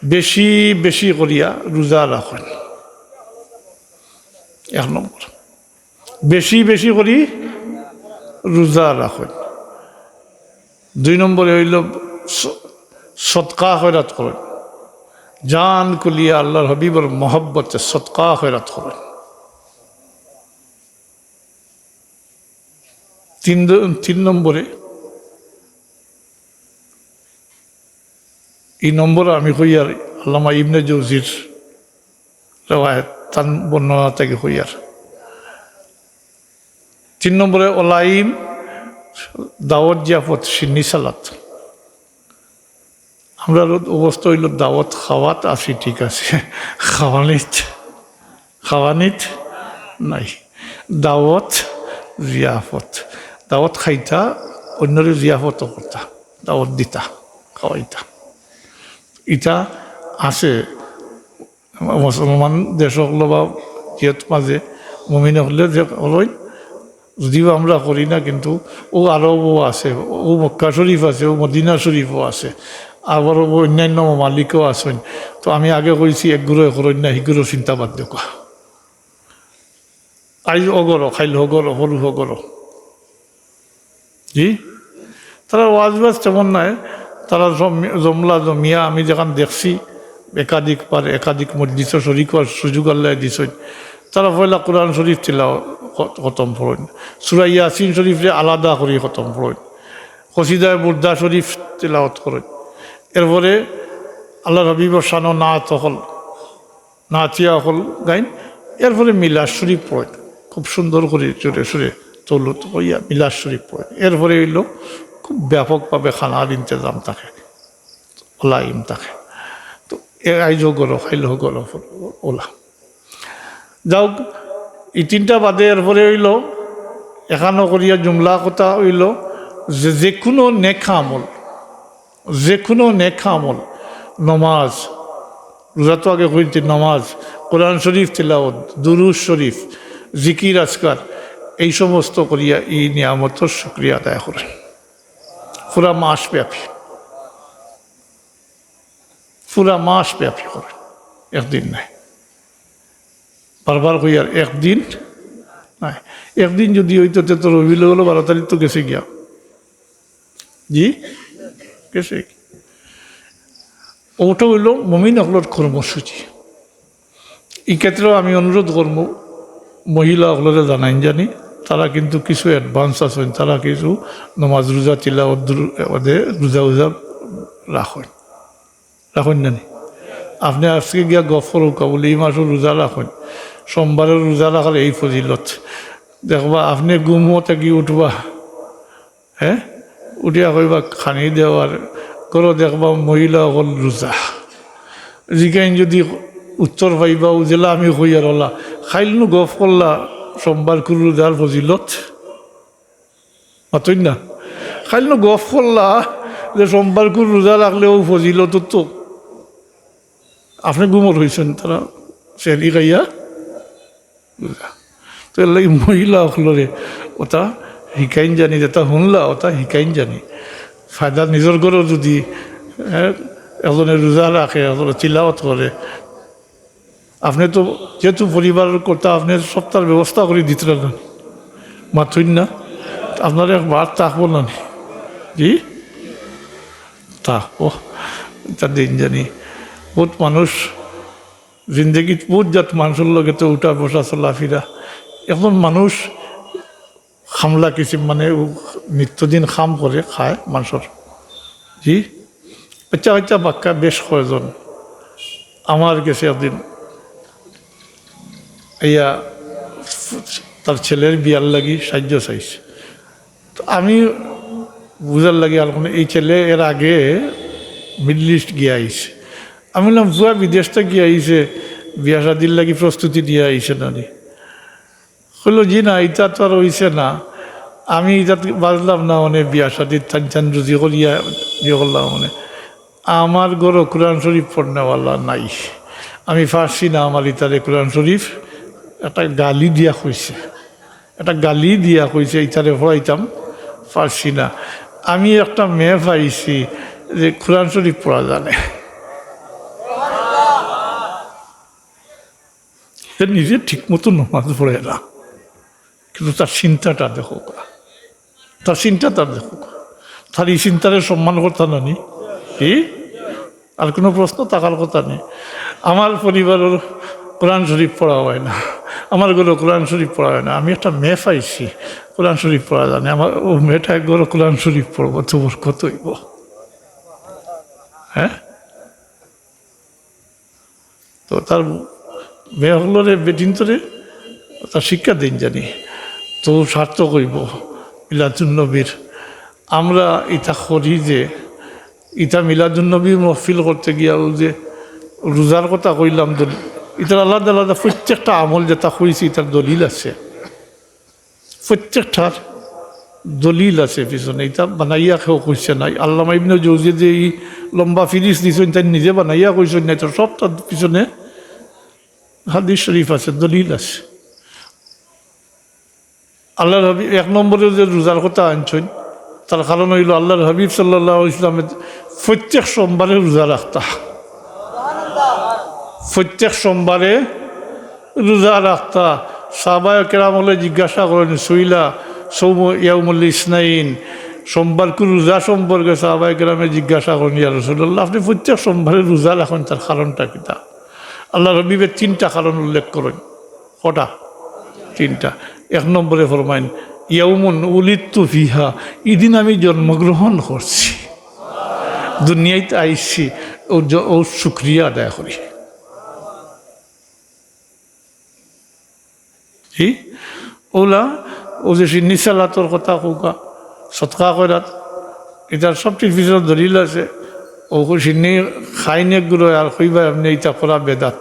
বেশি বেশি করিয়া রোজা রাখইন। এক নম্বর, বেশি বেশি করি রোজা রাখইন। দুই নম্বরে অইলো স-, সদকা খয়রাত করইন। জান খুলিয়া আল্লাহর হাবিবর মহব্বতে সদকা খয়রাত করইন। তিন দ-, তিন নম্বরে ই নম্বর আমি কইয়ার আল্লামা ইবনে জৌজির রেওয়ায়েত, তান বর্ণনা থাকি কইয়ার। তিন নম্বরে ওলাইম, দাওয়াত জিয়াফত, শিন্নি সালাত। আমরার অবস্থা অইলো দাওয়াত খাওয়াত আছি, ঠিক আছে, খাওয়ানিত, খাওয়ানিত নাই। দাওয়াত জিয়াফত, দাওয়াত খাইতা, অইন্যরে জিয়াফত করতা, দাওয়াত দিতা, খাওয়াইতা। ইটা আছে মুসলমান দেশ অকলো বা জিয়ত মাঝে মুমিন অকলে যে করইন, যদিও আমরা করি না, কিন্তু অউ আরবও আছে, অউ মক্কা শরীফ আছে, অউ মদিনা শরীফও আছে, আবার অউ অন্যান্য মামালিকও আছইন। তো আমি আগে কইছি, এক গুরুয়ে করইন না, হি গুরু চিন্তা বাদ দেউক্কা। আইজ অগরো, খাইল হগরো, হরু হগরো। জি, তারা ওয়াজ ওয়াজ তেমন নাই, তারা জম-, জমলা জমিয়া আমি যেখান দেখছি, একাধিকবার একাধিক মজলিসও শরিক অওয়ার সুযোগ আল্লায় দিছইন। তারা পয়লা কোরআন শরীফ তিলাওয়াত খ-, খতম পড়ইন, সূরা ইয়াসিন শরীফরে আলাদা করি খতম পড়ইন, কসিদায়ে বুর্দা শরীফ তিলাওয়াত করইন, এরপরে আল্লার হাবিবর শানো নাত অকল, নাতিয়া অকল গাইন, এরপরে মিলাদ শরীফ পড়ইন, খুব সুন্দর করি জোরে সুরে তৌলত কইয়া মিলাদ শরীফ পড়ইন। এরপরে অইলো খুব ব্যাপকভাবে খানার ইন্তেজাম থাকে, ওলাইম থাকে। তো এ আইজ অগরো, খাইল হগরো, ওলা। যাউক, ই তিনটা বাদে এরপরে অইলো, এখানো করিয়া জুমলা কথা অইলো যে, যে কোনো নেক আমল, যে কোনো নেক আমল, নমাজ, রোজা তো আগে কইছি, নমাজ, কোরআন শরীফ তিলাওয়াত, দুরূদ শরীফ, জিকির আজকার, এই সমস্ত করিয়া ই নিয়ামতর শুকরিয়া আদায় করে পুরা মাস ব্যাপী, পুরা মাস ব্যাপী করে, একদিন নাই। বারবার কইয়ার, একদিন নাই। একদিন যদি অইতো, তে তো রবিউল আউয়াল বারো তারিখ তো গেছে গিয়া। জি, গেছে। ওটা অইলো মুমিন অকলর কর্মসূচি। ই ক্ষেত্রেও আমি অনুরোধ করমু, মহিলা অকলরে জানাইন জানি, তারা কিন্তু কিছু advance আছইন, তারা কিছু নমাজ রোজা তিলাওয়াত দুরু-, ওদের রোজা উজা রাখইন। রাখইন না নি? আপনে আজকে গিয়া গফ করউক্কা বুলি, ই মাসর রোজা রাখইন, সোমবারর রোজা রাখার এই ফজিলত। দেখবা, আপনে ঘুমো থাকি উঠবা, হ্যাঁ, উঠিয়া কইবা, খানি দেওয়ার ঘরো দেখবা মহিলা অকল রোজা। জিকাইন যদি উত্তর পাইবা, উজেলা আমি কইয়ার ওলা, খাইল নু গফ করলা সোমবারকুর রোজার ফজিলত। মাতইন না? খালি নু গফ করলা যে সোমবারকুর রোজা রাখলে অউ ফজিলত তো। আপনে ঘুমো রইছইন, তারা সেহরি খাইয়া রোজা। তো এরলাগি মহিলা অকলরে ওটা হিকাইন জানি, যেটা হুনলা ওটা হিকাইন জানি। ফায়দা নিজর ঘরো যদি, এ, একজনে রোজা রাখে, একজনে তিলাওয়াত করে, আপনে তো যেহেতু পরিবারর কর্তা, আপনে সবটার ব্যবস্থা করি দিতরা না, মাতইন না? আপনার একবার থাকবো না নি? জি, থাকবো। ইতা দিন জানি, বউত মানুষ জিন্দেগিত বউত জাত মানষর লগে তো উঠা বসা চলাফিরা। এখন মানুষ খামলা কিসিম, মানে, ও নিত্যদিন খাম করে খায় মানষর। জি, আচ্ছা, আচ্ছা, বাক্কা বেশ কয়জন আমার গেছে একদিন আইয়া তার ছেলের বিয়ার লাগি সাহায্য চাইছে। তো আমি বুঝার লাগি, আর কোনো, এই ছেলে এর আগে মিডল ইস্ট গিয়া আইছে। আমি বললাম, "পুয়া বিদেশ থাকি আইছে, বিয়া শাদির লাগি প্রস্তুতি নিয়া আইছে না নি?" কইলো, "জি না, ইতা তো আর অইছে না। আমি ইতা বাজলাম না, মানে, বিয়া শাদি টান টান রুজি করিয়া ইয়ে করলাম, মানে, আমার ঘরো কোরআন শরীফ পড়নেওয়ালা নাই। আমি পারছি না আমার ইতারে কোরআন শরীফ।" একটা গালি দিয়া কইছে, একটা গালি দিয়া কইছে, "ইতারে পড়াইতাম পারছি না। আমি একটা মেয়ে পাইছি যে কোরআন শরীফ পড়া জানে।" সে নিজে ঠিক মতো নমাজ পড়ে না, কিন্তু তার চিন্তাটা দেখো, তার চিন্তাটা দেখো, তার এই চিন্তারে সম্মান করতা না নি? কি? আর কোনো প্রশ্ন থাকার কথা নেই। আমার পরিবারর কোরআন শরীফ পড়া হয় না, আমার ঘরো কোরআন শরীফ পড়া হয় না। আমি একটা মেয়ে পাইছি, কোরআন শরীফ পড়া জানে, আমার ও মেয়েটা এক ঘরো কোরআন শরীফ পড়বো, তো বরকত অইবো। হ্যাঁ, তো তার মেয়ে হকলরে, বেটিন্তরে তার শিক্ষা দিন জানি, তো সার্থক অইবো মিলাদুন নবীর। আমরা ইতা করি যে, ইতা মিলাদুন নবী মহফিল করতে গিয়া অউ যে রোজার কথা কইলাম, দল-, ইতার আলাদা আলাদা প্রত্যেকটা আমল যেটা কইছি, ইতার দলিল আছে। প্রত্যেকটার দলিল আছে পিছনে, ইতা বানাইয়া কেউ কইছে নাই। আল্লামা ইবনে জৌজিয়ে যে ই লম্বা ফিরিস দিছইন, তাইন নিজে বানাইয়া কইছইন নাই, তো সবটার পিছনে হাদিস শরীফ আছে, দলিল আছে। আল্লাহর হাবিব এক নম্বরে যে রোজার কথা আনছইন, তার কারণ অইলো আল্লাহর হাবিব সাল্লাল্লাহু আলাইহি ওয়াসাল্লামে প্রত্যেক সোমবারে রোজা রাখতা, প্রত্যেক সোমবারে রোজা রাখতা। সাহাবায়ে কেরাম অকলে জিজ্ঞাসা করইন, সুইলা সৌমু ইয়াউমুল ইসনাইন, সোমবারকু রোজা সম্পর্কে সাহাবায়ে কেরামে জিজ্ঞাসা করইন, ইয়া রাসূলুল্লাহ, আপনি প্রত্যেক সোমবারে রোজা রাখইন, তার কারণটা কিতা? আল্লাহর হাবিবে তিনটা কারণ উল্লেখ করইন। কটা? তিনটা। এক নম্বরে ফরমাইন, ইয়াউমুন উলিদতু ফিহা, ইদিন আমি জন্মগ্রহণ করছি, দুনিয়াত আইছি, অউ জ-, অউ শুকরিয়া আদায় করি। জি, অউলা, অউ যে শিন্নি সালাতর কথা কউক্কা, সদকা খয়রাত, ইতার সবটির পিছনে দলিল আছে। অউ শিন্নি খাইন একগুরে আর কইবা এমনে ইতা করা বেদাত,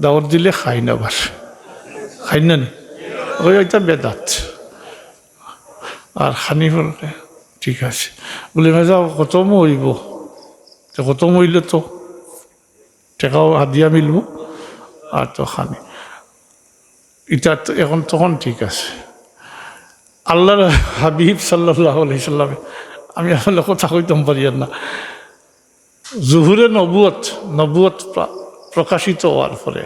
দাওয়াত দিলে খাইন আবার, খাইন না নি? অউ ইতা বেদাত। আর খানি পড়লে ঠিক আছে। বলে, মেজা খতম অইবো, তো খতম অইলে তো টেকাও হাদিয়া মিলবো, আর তো খানি। ইতা তো এখন তখন ঠিক আছে। আল্লাহর হাবিব সাল্লাল্লাহু আলাইহি সাল্লামে, আমি আসলে কথা কইতাম পারিয়ার না, জুহুরে নবুয়ত, নবুয়ত প্র-, প্রকাশিত অওয়ার পরে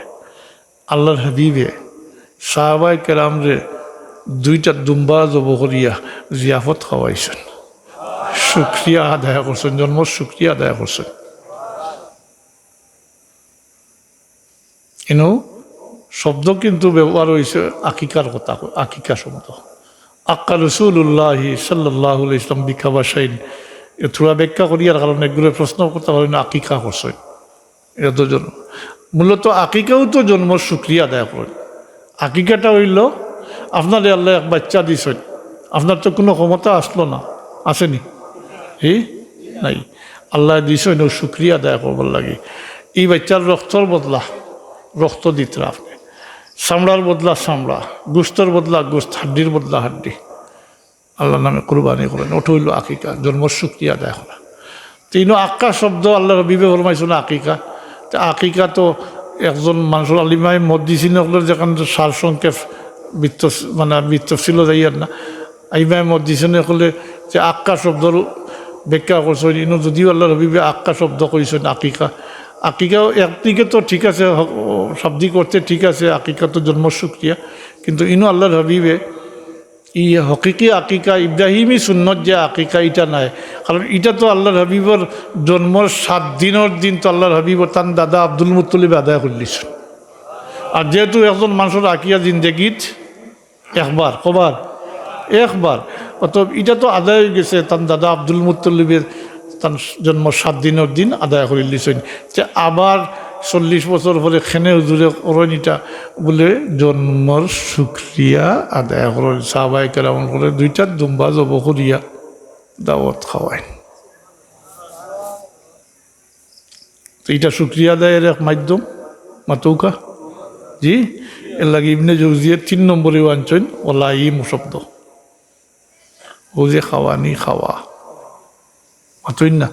আল্লাহর হাবিবে সাহাবায়ে কেরামরে দুইটা দুম্বা জবো করিয়া জিয়াফত খাওয়াইছইন, শুকরিয়া আদায় করছইন, জন্মর শুকরিয়া আদায় করছইন। ইনো শব্দ কিন্তু ব্যবহার অইছে আকিকার কথা, আকিকা শব্দ। আক্কা রাসূলুল্লাহি সাল্লাল্লাহু আলাইহি ওয়াসাল্লাম বিকাবাশাইন। এ থুড়া ব্যাখ্যা করিয়ার কারণে একগুরে প্রশ্ন করতা পারইন, আকিকা করছইন। এটা তো জন্ম, মূলত আকিকাও তো জন্মর শুকরিয়া আদায় করইন। আকিকাটা অইলো, আপনারে আল্লায় এক বাইচ্চা দিছইন, আপনার তো কুনু ক্ষমতা আছলো না, আছে নি? জি? নাই। আল্লায় দিছইন, অউ শুকরিয়া আদায় করবার লাগি। ই বাইচ্চার রক্তর বদলা রক্ত দিতরা আপনে, চামড়ার বদলা চামড়া, গোস্তর বদলা গোস্ত, হাড্ডির বদলা হাড্ডি। আল্লাহর নামে কুরবানি করইন, ওটা অইলো আকিকা, জন্মর শুকরিয়া আদায় করা। তো ইনো আক্কা শব্দ আল্লাহর হাবিবে ফরমাইছইন আকিকা। তো আকিকা তো একজন মানষর, আলিমায়ে মুহাদ্দিসিন অকলর যেখান সারসংক্ষেপ বৃত্ত, মানে বৃত্ত ছিল যাইয়ার না। ইমায়ে মুহাদ্দিসিন অকলে যে আক্কা শব্দর ব্যাখ্যা করছইন, ইনো যদিও আল্লাহর হাবিবে আক্কা শব্দ কইছইন আকিকা। আকিকা একদিকে তো ঠিক আছে, হ-, শাব্দিক অর্থে ঠিক আছে, আকিকা তো জন্মর শুকরিয়া, কিন্তু ইনো আল্লাহর হাবিবে ই হকিকি আকিকা, ইব্রাহিমী সুন্নত যে আকিকা, ইটা নায়। কারণ ইটা তো আল্লাহর হাবিবর জন্মর সাত দিনর দিন তো আল্লাহর হাবিবর তান দাদা আব্দুল মুত্তলিবে আদায় করিলিছইন। আর যেহেতু একজন মানষর আকিকা জিন্দেগিত একবার, কবার? একবার। অতএব ইটা তো আদায় অইগেছে, তান দাদা আব্দুল মুত্তলিবে তান জন্মর সাত দিনর দিন আদায় করিলিছইন। তে আবার চল্লিশ বছর পরে কেনে হুজুরে করইন ইটা, বুলে জন্মর শুকরিয়া আদায় করইন। সাহাবায়ে কেরাম অকলে দুইটা দুম্বা জবো করিয়া দাওয়াত খাওয়াইন। তো ইটা শুকরিয়া আদায়র এক মাধ্যম, মাতউক্কা। জি, এরলাগি ইবনে জৌজিয়ে তিন নম্বরেও আনছইন ওলাইম শব্দ। অউ যে খাওয়ানি, খাওয়া। মাতইন না?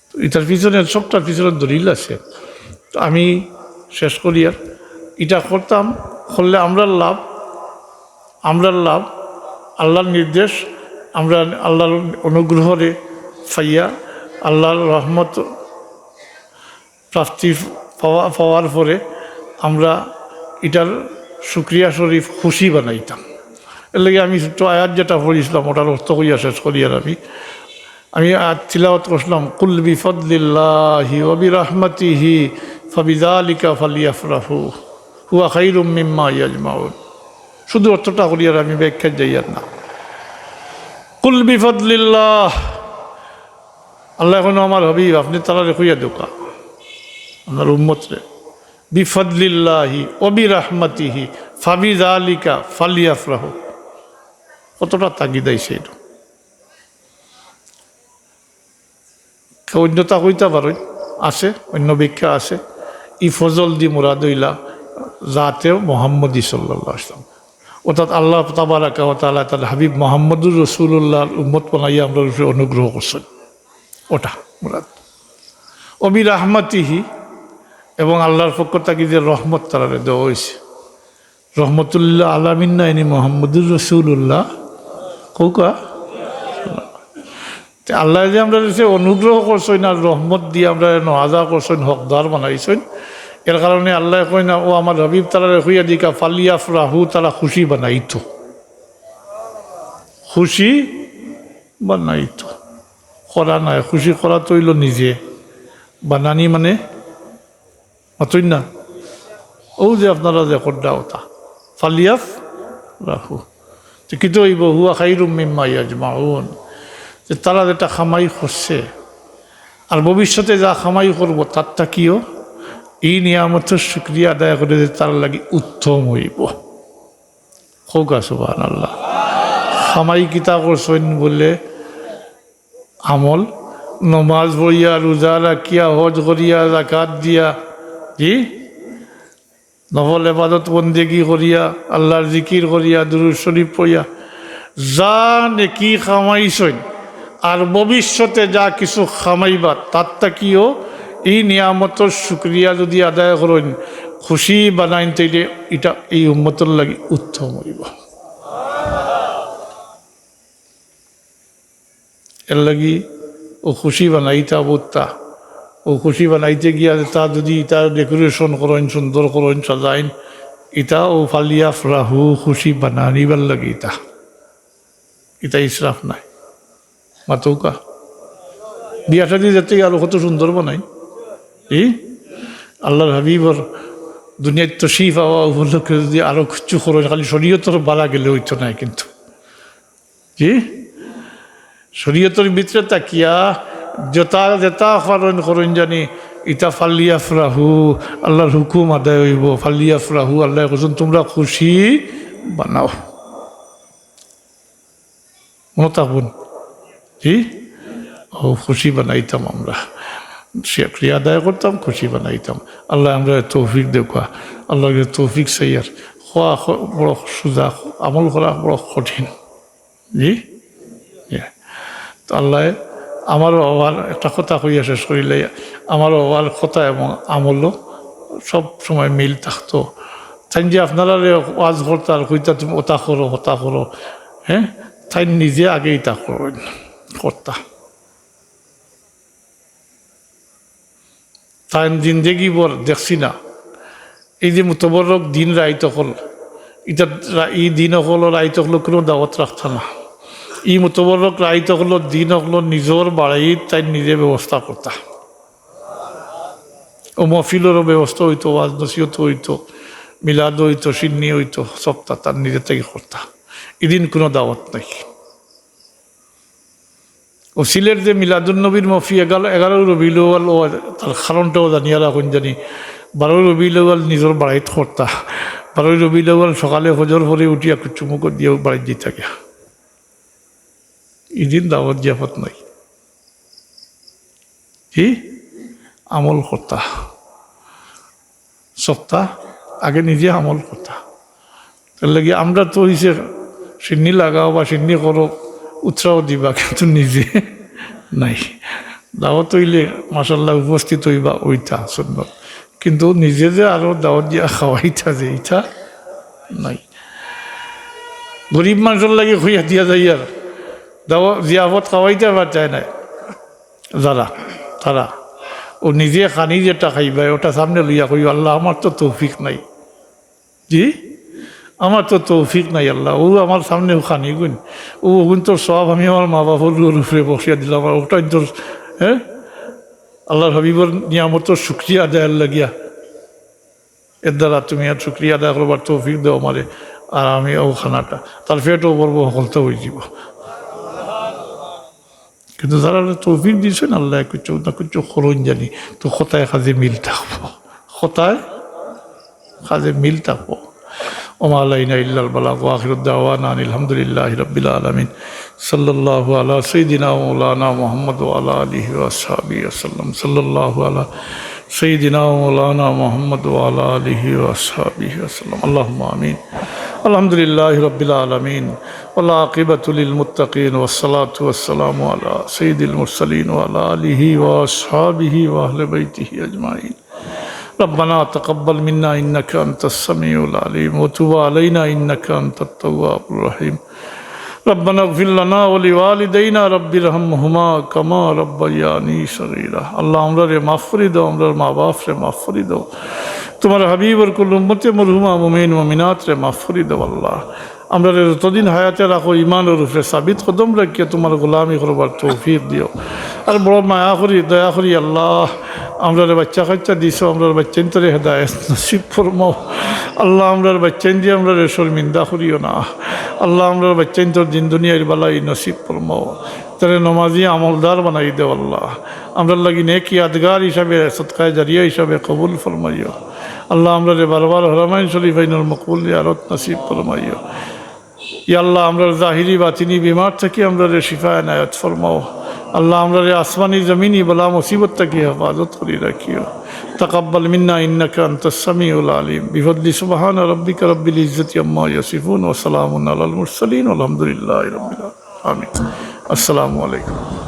তো ইটার পিছনে, সবটার পিছনে দলিল আছে। তো আমি শেষ করিয়ার, ইটা করতাম, করলে আমরার লাভ, আমরার লাভ, আল্লাহর নির্দেশ, আমরা আল্লাহর অনুগ্রহরে পাইয়া, আল্লাহর রহমত প্রাপ্তি পাওয়া, পাওয়ার পরে আমরা ইটার শুকরিয়া শরীফ খুশি বানাইতাম। এরলাগি আমি ছোট্ট আয়াত যেটা পড়ছিলাম, ওটার অর্থ কইয়া শেষ করিয়ার আমি। আমি আয়াত তিলাওয়াত করছিলাম, "কুল বিফাদলিল্লাহি ওয়া বিরাহমাতিহি ফাবিযালিকা ফালইয়াফরাহু হুয়া খায়রুম মিম্মা ইয়াজমাউন।" শুধু অর্থটা করিয়ার আমি ব্যাখ্যাত যাইয়ার না। "কুল বিফাদলিল্লাহ", আল্লায় কইন, "আমার হাবিব, আপনে তারারে কইয়া দেউক্কা।" আপনার উম্মতরে, "বিফাদলিল্লাহি ওয়া বিরাহমাতিহি ফাবিযালিকা ফালিয়াফরাহু।" কতটা তাগিদ আইছে এটা। কেউ অন্যতা কইতা পারইন, আছে, অন্য ব্যাখ্যা আছে। ই ফজল দি মুরাদ অইলা জাতে মোহাম্মদী সাল্লাল্লাহু আলাইহি ওয়াসাল্লাম। অর্থাৎ আল্লাহ তাবারাকা ওয়া তাআলা তার হাবিব মোহাম্মদুর রাসূলুল্লাহর উম্মত বানাইয়া আমরার উপরে অনুগ্রহ করছইন, ওটা মুরাদ। ওয়া বিরাহমাতিহি, এবং আল্লাহর পক্ষ থাকি যে রহমত তারারে দেওয়া অইছে, রহমতুল্লিল আলামিন না ইনি মোহাম্মদুর রাসূলুল্লাহ, কউক্কা। তে আল্লায় যে আমরারে যে অনুগ্রহ করছইন আর রহমত দিয়া আমরারে নওয়াজা করছইন, হকদার বানাইছইন, এর কারণে আল্লায় কইন না, "ও আমার হাবিব, তারারে কইয়া দিকা, ফালিয়াফরাহু, তারা খুশি বানাইতো।" খুশি বানাইতো। করা নায়, খুশি করা তো অইলো নিজে। বানানি মানে মাতইন না? অউ যে আপনারা যে কররা ওটা, ফালিয়াফরাহু। তে কিতা অইবো? হুয়া খাইরুম মিম্মা ইয়াজমাউন। যে তারা যেটা কামাই করছে, আর ভবিষ্যতে যা কামাই করবো, তার থাকিও ই নিয়ামতর শুকরিয়া আদায় করে যে তার লাগি উত্তম অইবো। কউক্কা সুবহানাল্লাহ। কামাই কিতা করছইন বুলে? আমল, নমাজ পড়িয়া, রোজা রাখিয়া, হজ করিয়া, যাকাত দিয়া, জি, নফল ইবাদত বন্দেগি করিয়া, আল্লাহর জিকির করিয়া, দুরূদ শরীফ পড়িয়া, যা নেকি কামাইছইন, আর ভবিষ্যতে যা কিছু কামাইবা, তার থাকিও ই নিয়ামতর শুকরিয়া যদি আদায় করইন, খুশি বানাইন, তাইলে ইটা ই উম্মতর লাগি উত্তম অইবো। এর লাগি অউ খুশি বানাইতা বুঝতা, অউ খুশি বানাইতে গিয়া তা যদি ইতা decoration করইন, সুন্দর করইন, সাজাইন, ইতা অউ ফালিয়াফরাহু, খুশি বানানিবার লাগি ইতা। ইতা ইসরাফ নায়। মাতউক্কা। বিয়া শাদি যাতে আরো কত সুন্দর বানাইন। ই আল্লাহর হাবিবর দুনিয়াত তশরিফ আওয়া উপলক্ষে যদি আরো কিচ্ছু করইন, খালি শরীয়তর বালা গেলে অইতো নায় কিন্তু। জি? শরীয়তর ভিতরে থাকিয়া যেটা, যেটা পারইন করইন জানি, ইটা ফালিয়াফরাহু, আল্লাহর হুকুম আদায় অইবো, ফালিয়াফরাহু, আল্লায় কইছইন, "তুমরা খুশি বানাও।" মনো থাকবো নি? জি? অউ খুশি বানাইতাম আমরা। শুকরিয়া আদায় করতাম, খুশি বানাইতাম। আল্লায় আমরারে তৌফিক দেউক্কা। আল্লাহর কাছে তৌফিক চাইয়ার। কওয়া খ-, বড় সুজা, আমল করা বড় কঠিন। জি? জি। তো আল্লায় আমার বাবার একটা কথা কইয়া শেষ করিলাই, আমার বাবার কথা এবং আমলও সব সময় মিল থাকতো। তাইন যে আপনারারে ওয়াজ করতা আর কইতা, "তুমি ওটা করো, ওটা করো", হ্যাঁ, তাইন নিজে আগে ইটা করইন, করতা। তাইন জিন্দেগি ভর দেখছি না। এই যে মুতবরক দিন রাইত অকল, ইটা রা-, ই দিন অকল রাইত অকল কুনু দাওয়াত রাখতা না। ই মুতবরক রাইত অকল দিন অকল নিজর বাড়িত তাইন নিজে ব্যবস্থা করতা। অউ মহফিলরও ব্যবস্থা অইতো, ওয়াজ নসিহত অইতো, মিলাদ অইতো, শিন্নি অইতো, সবটা তার নিজে থাকি করতা। ইদিন কুনু দাওয়াত নাই। অউ সিলেট যে মিলাদুন নবীর মহফিল এগারো, এগারোই রবিউল আউয়াল, অউ তার কারণটাও জানিয়া রাখইন জানি। বারোই রবিউল আউয়াল নিজর বাড়িত করতা। বারোই রবিউল আউয়াল সকালে ফজর পরে উঠিয়া কুচুমুখ দিয়া বাড়িত যাইতা গিয়া। ইদিন দাওয়াত জিয়াফত নাই। জি? আমল করতা। সপ্তাহ আগে নিজে আমল করতা। তার লাগি আমরা তো অইছে শিন্নি লাগাও বা শিন্নি করো, উৎসাহ দিবা, কিন্তু নিজে নাই। দাওয়াত অইলে মাশাআল্লাহ উপস্থিত অইবা, অইতা সুন্নত, কিন্তু নিজে যে আরো দাওয়াত দিয়া খাওয়াইতা যে ইটা নাই। গরিব মানষর লাগি কইয়া দিয়া যাইয়ার, দাওয়াত জিয়াফত খাওয়াইতা পারতায় নায়। যারা, তারা, অউ নিজে খানি যেটা খাইবা, ওটা সামনে লইয়া কইও, "আল্লাহ, আমার তো তৌফিক নাই।" জি? "আমার তো তৌফিক নাই আল্লাহ, অউ আমার সামনে অউ খানি গুইন, অউ অগুইনতর সওয়াব আমি আমার মা বাপর উপরে বকশিয়া দিলাম, আর ওটা তো, হ্যাঁ, আল্লাহর হাবিবর নিয়ামতর শুকরিয়া আদায়র লাগিয়া, এর দ্বারা তুমি আর শুকরিয়া আদায় করবার তৌফিক দেও আমারে, আর আমি অউ খানাটা, তার পেটও ভরবো, হকলতা অইযিবো।" কিন্তু যারারে তৌফিক দিছইন আল্লায়, কিছু না কিছু করইন জানি, তো কথায় কাজে মিল থাকবো, কথায় কাজে মিল থাকবো। ওমা আলাইনা ইল্লাল বালাগ, ওয়া আখিরু দাওয়ানা আনিল হামদুলিল্লাহি রাব্বিল আলামিন। সাল্লাল্লাহু আলা সাইয়্যিদিনা ওয়া মাওলানা মুহাম্মদ ওয়া আলা আলিহি ওয়া আসহাবিহি ওয়া সাল্লাম। সাল্লাল্লাহু আলা সাইয়্যিদিনা ওয়া মাওলানা মুহাম্মদ ওয়া আলা আলিহি ওয়া আসহাবিহি ওয়া সাল্লাম। আল্লাহুম্মা আমিন। আলহামদুলিল্লাহি রাব্বিল আলামিন। ওয়াল আকিবাতু লিল মুত্তাকিন। ওয়াস সালাতু ওয়াস সালামু আলা সাইয়্যিদিল মুরসালিন ওয়া আলা আলিহি ওয়া আসহাবিহি ওয়া আহলি বাইতিহি আজমাইন। ربنا تقبل منا إنك أنت السميع العليم وتب علينا إنك أنت التواب الرحيم. ربنا اغفر لنا ولوالدينا رب ارحمهما كما ربياني صغيرا. আল্লাহ, আমরারে মাফ করি দাও, আমরার মা বাপরে মাফ করি দাও। তোমার হাবিবর কুল উম্মতে মরহুমা মুমিন মুমিনাতরে মাফ করি দাও আল্লাহ। আমরারে যতদিন হায়াতে রাখো, ইমানর উপরে সাবিত কদম রাখিয়া তোমার গোলামি করবার তৌফিক দিও। আর বড় মায়া করি, দয়া করি আল্লাহ, আমরারে বাচ্চা কাচ্চা দিছো, আমরার বাচ্চাইন্তরে হেদায়েত নসিব ফরমাও। আল্লাহ, আমরার বাচ্চাইন্তে আমরারে শর্মিন্দা করিও না। আল্লাহ, আমরার বাচ্চাইন্তর দিন দুনিয়ার বালাই নসিব ফরমাও। তারে নমাজি আমলদার বানাই দেও আল্লাহ। আমরার লাগি নেক ইয়াদগার হিসাবে, সদকায়ে জারিয়া হিসাবে কবুল ফরমাইও। আল্লাহ, আমরারে বারবার হরামাইন শরীফাইনর মকবুল জিয়ারত নসিব ফরমাইও। ইয়া আল্লাহ, আমরার জাহিরি বাতিনি বিমার থাকি আমরারে শিফা এনায়েত ফরমাও। আল্লাহ, আমরারে আসমানি জমিনি বালা মুসিবত থাকি হেফাজত করি রাখিও। تقبل منا إنك أنت السميع العليم بفضل سبحان ربك رب العزة عما يصفون وسلام على المرسلين والحمد لله رب العالمين. آمين. السلام عليكم.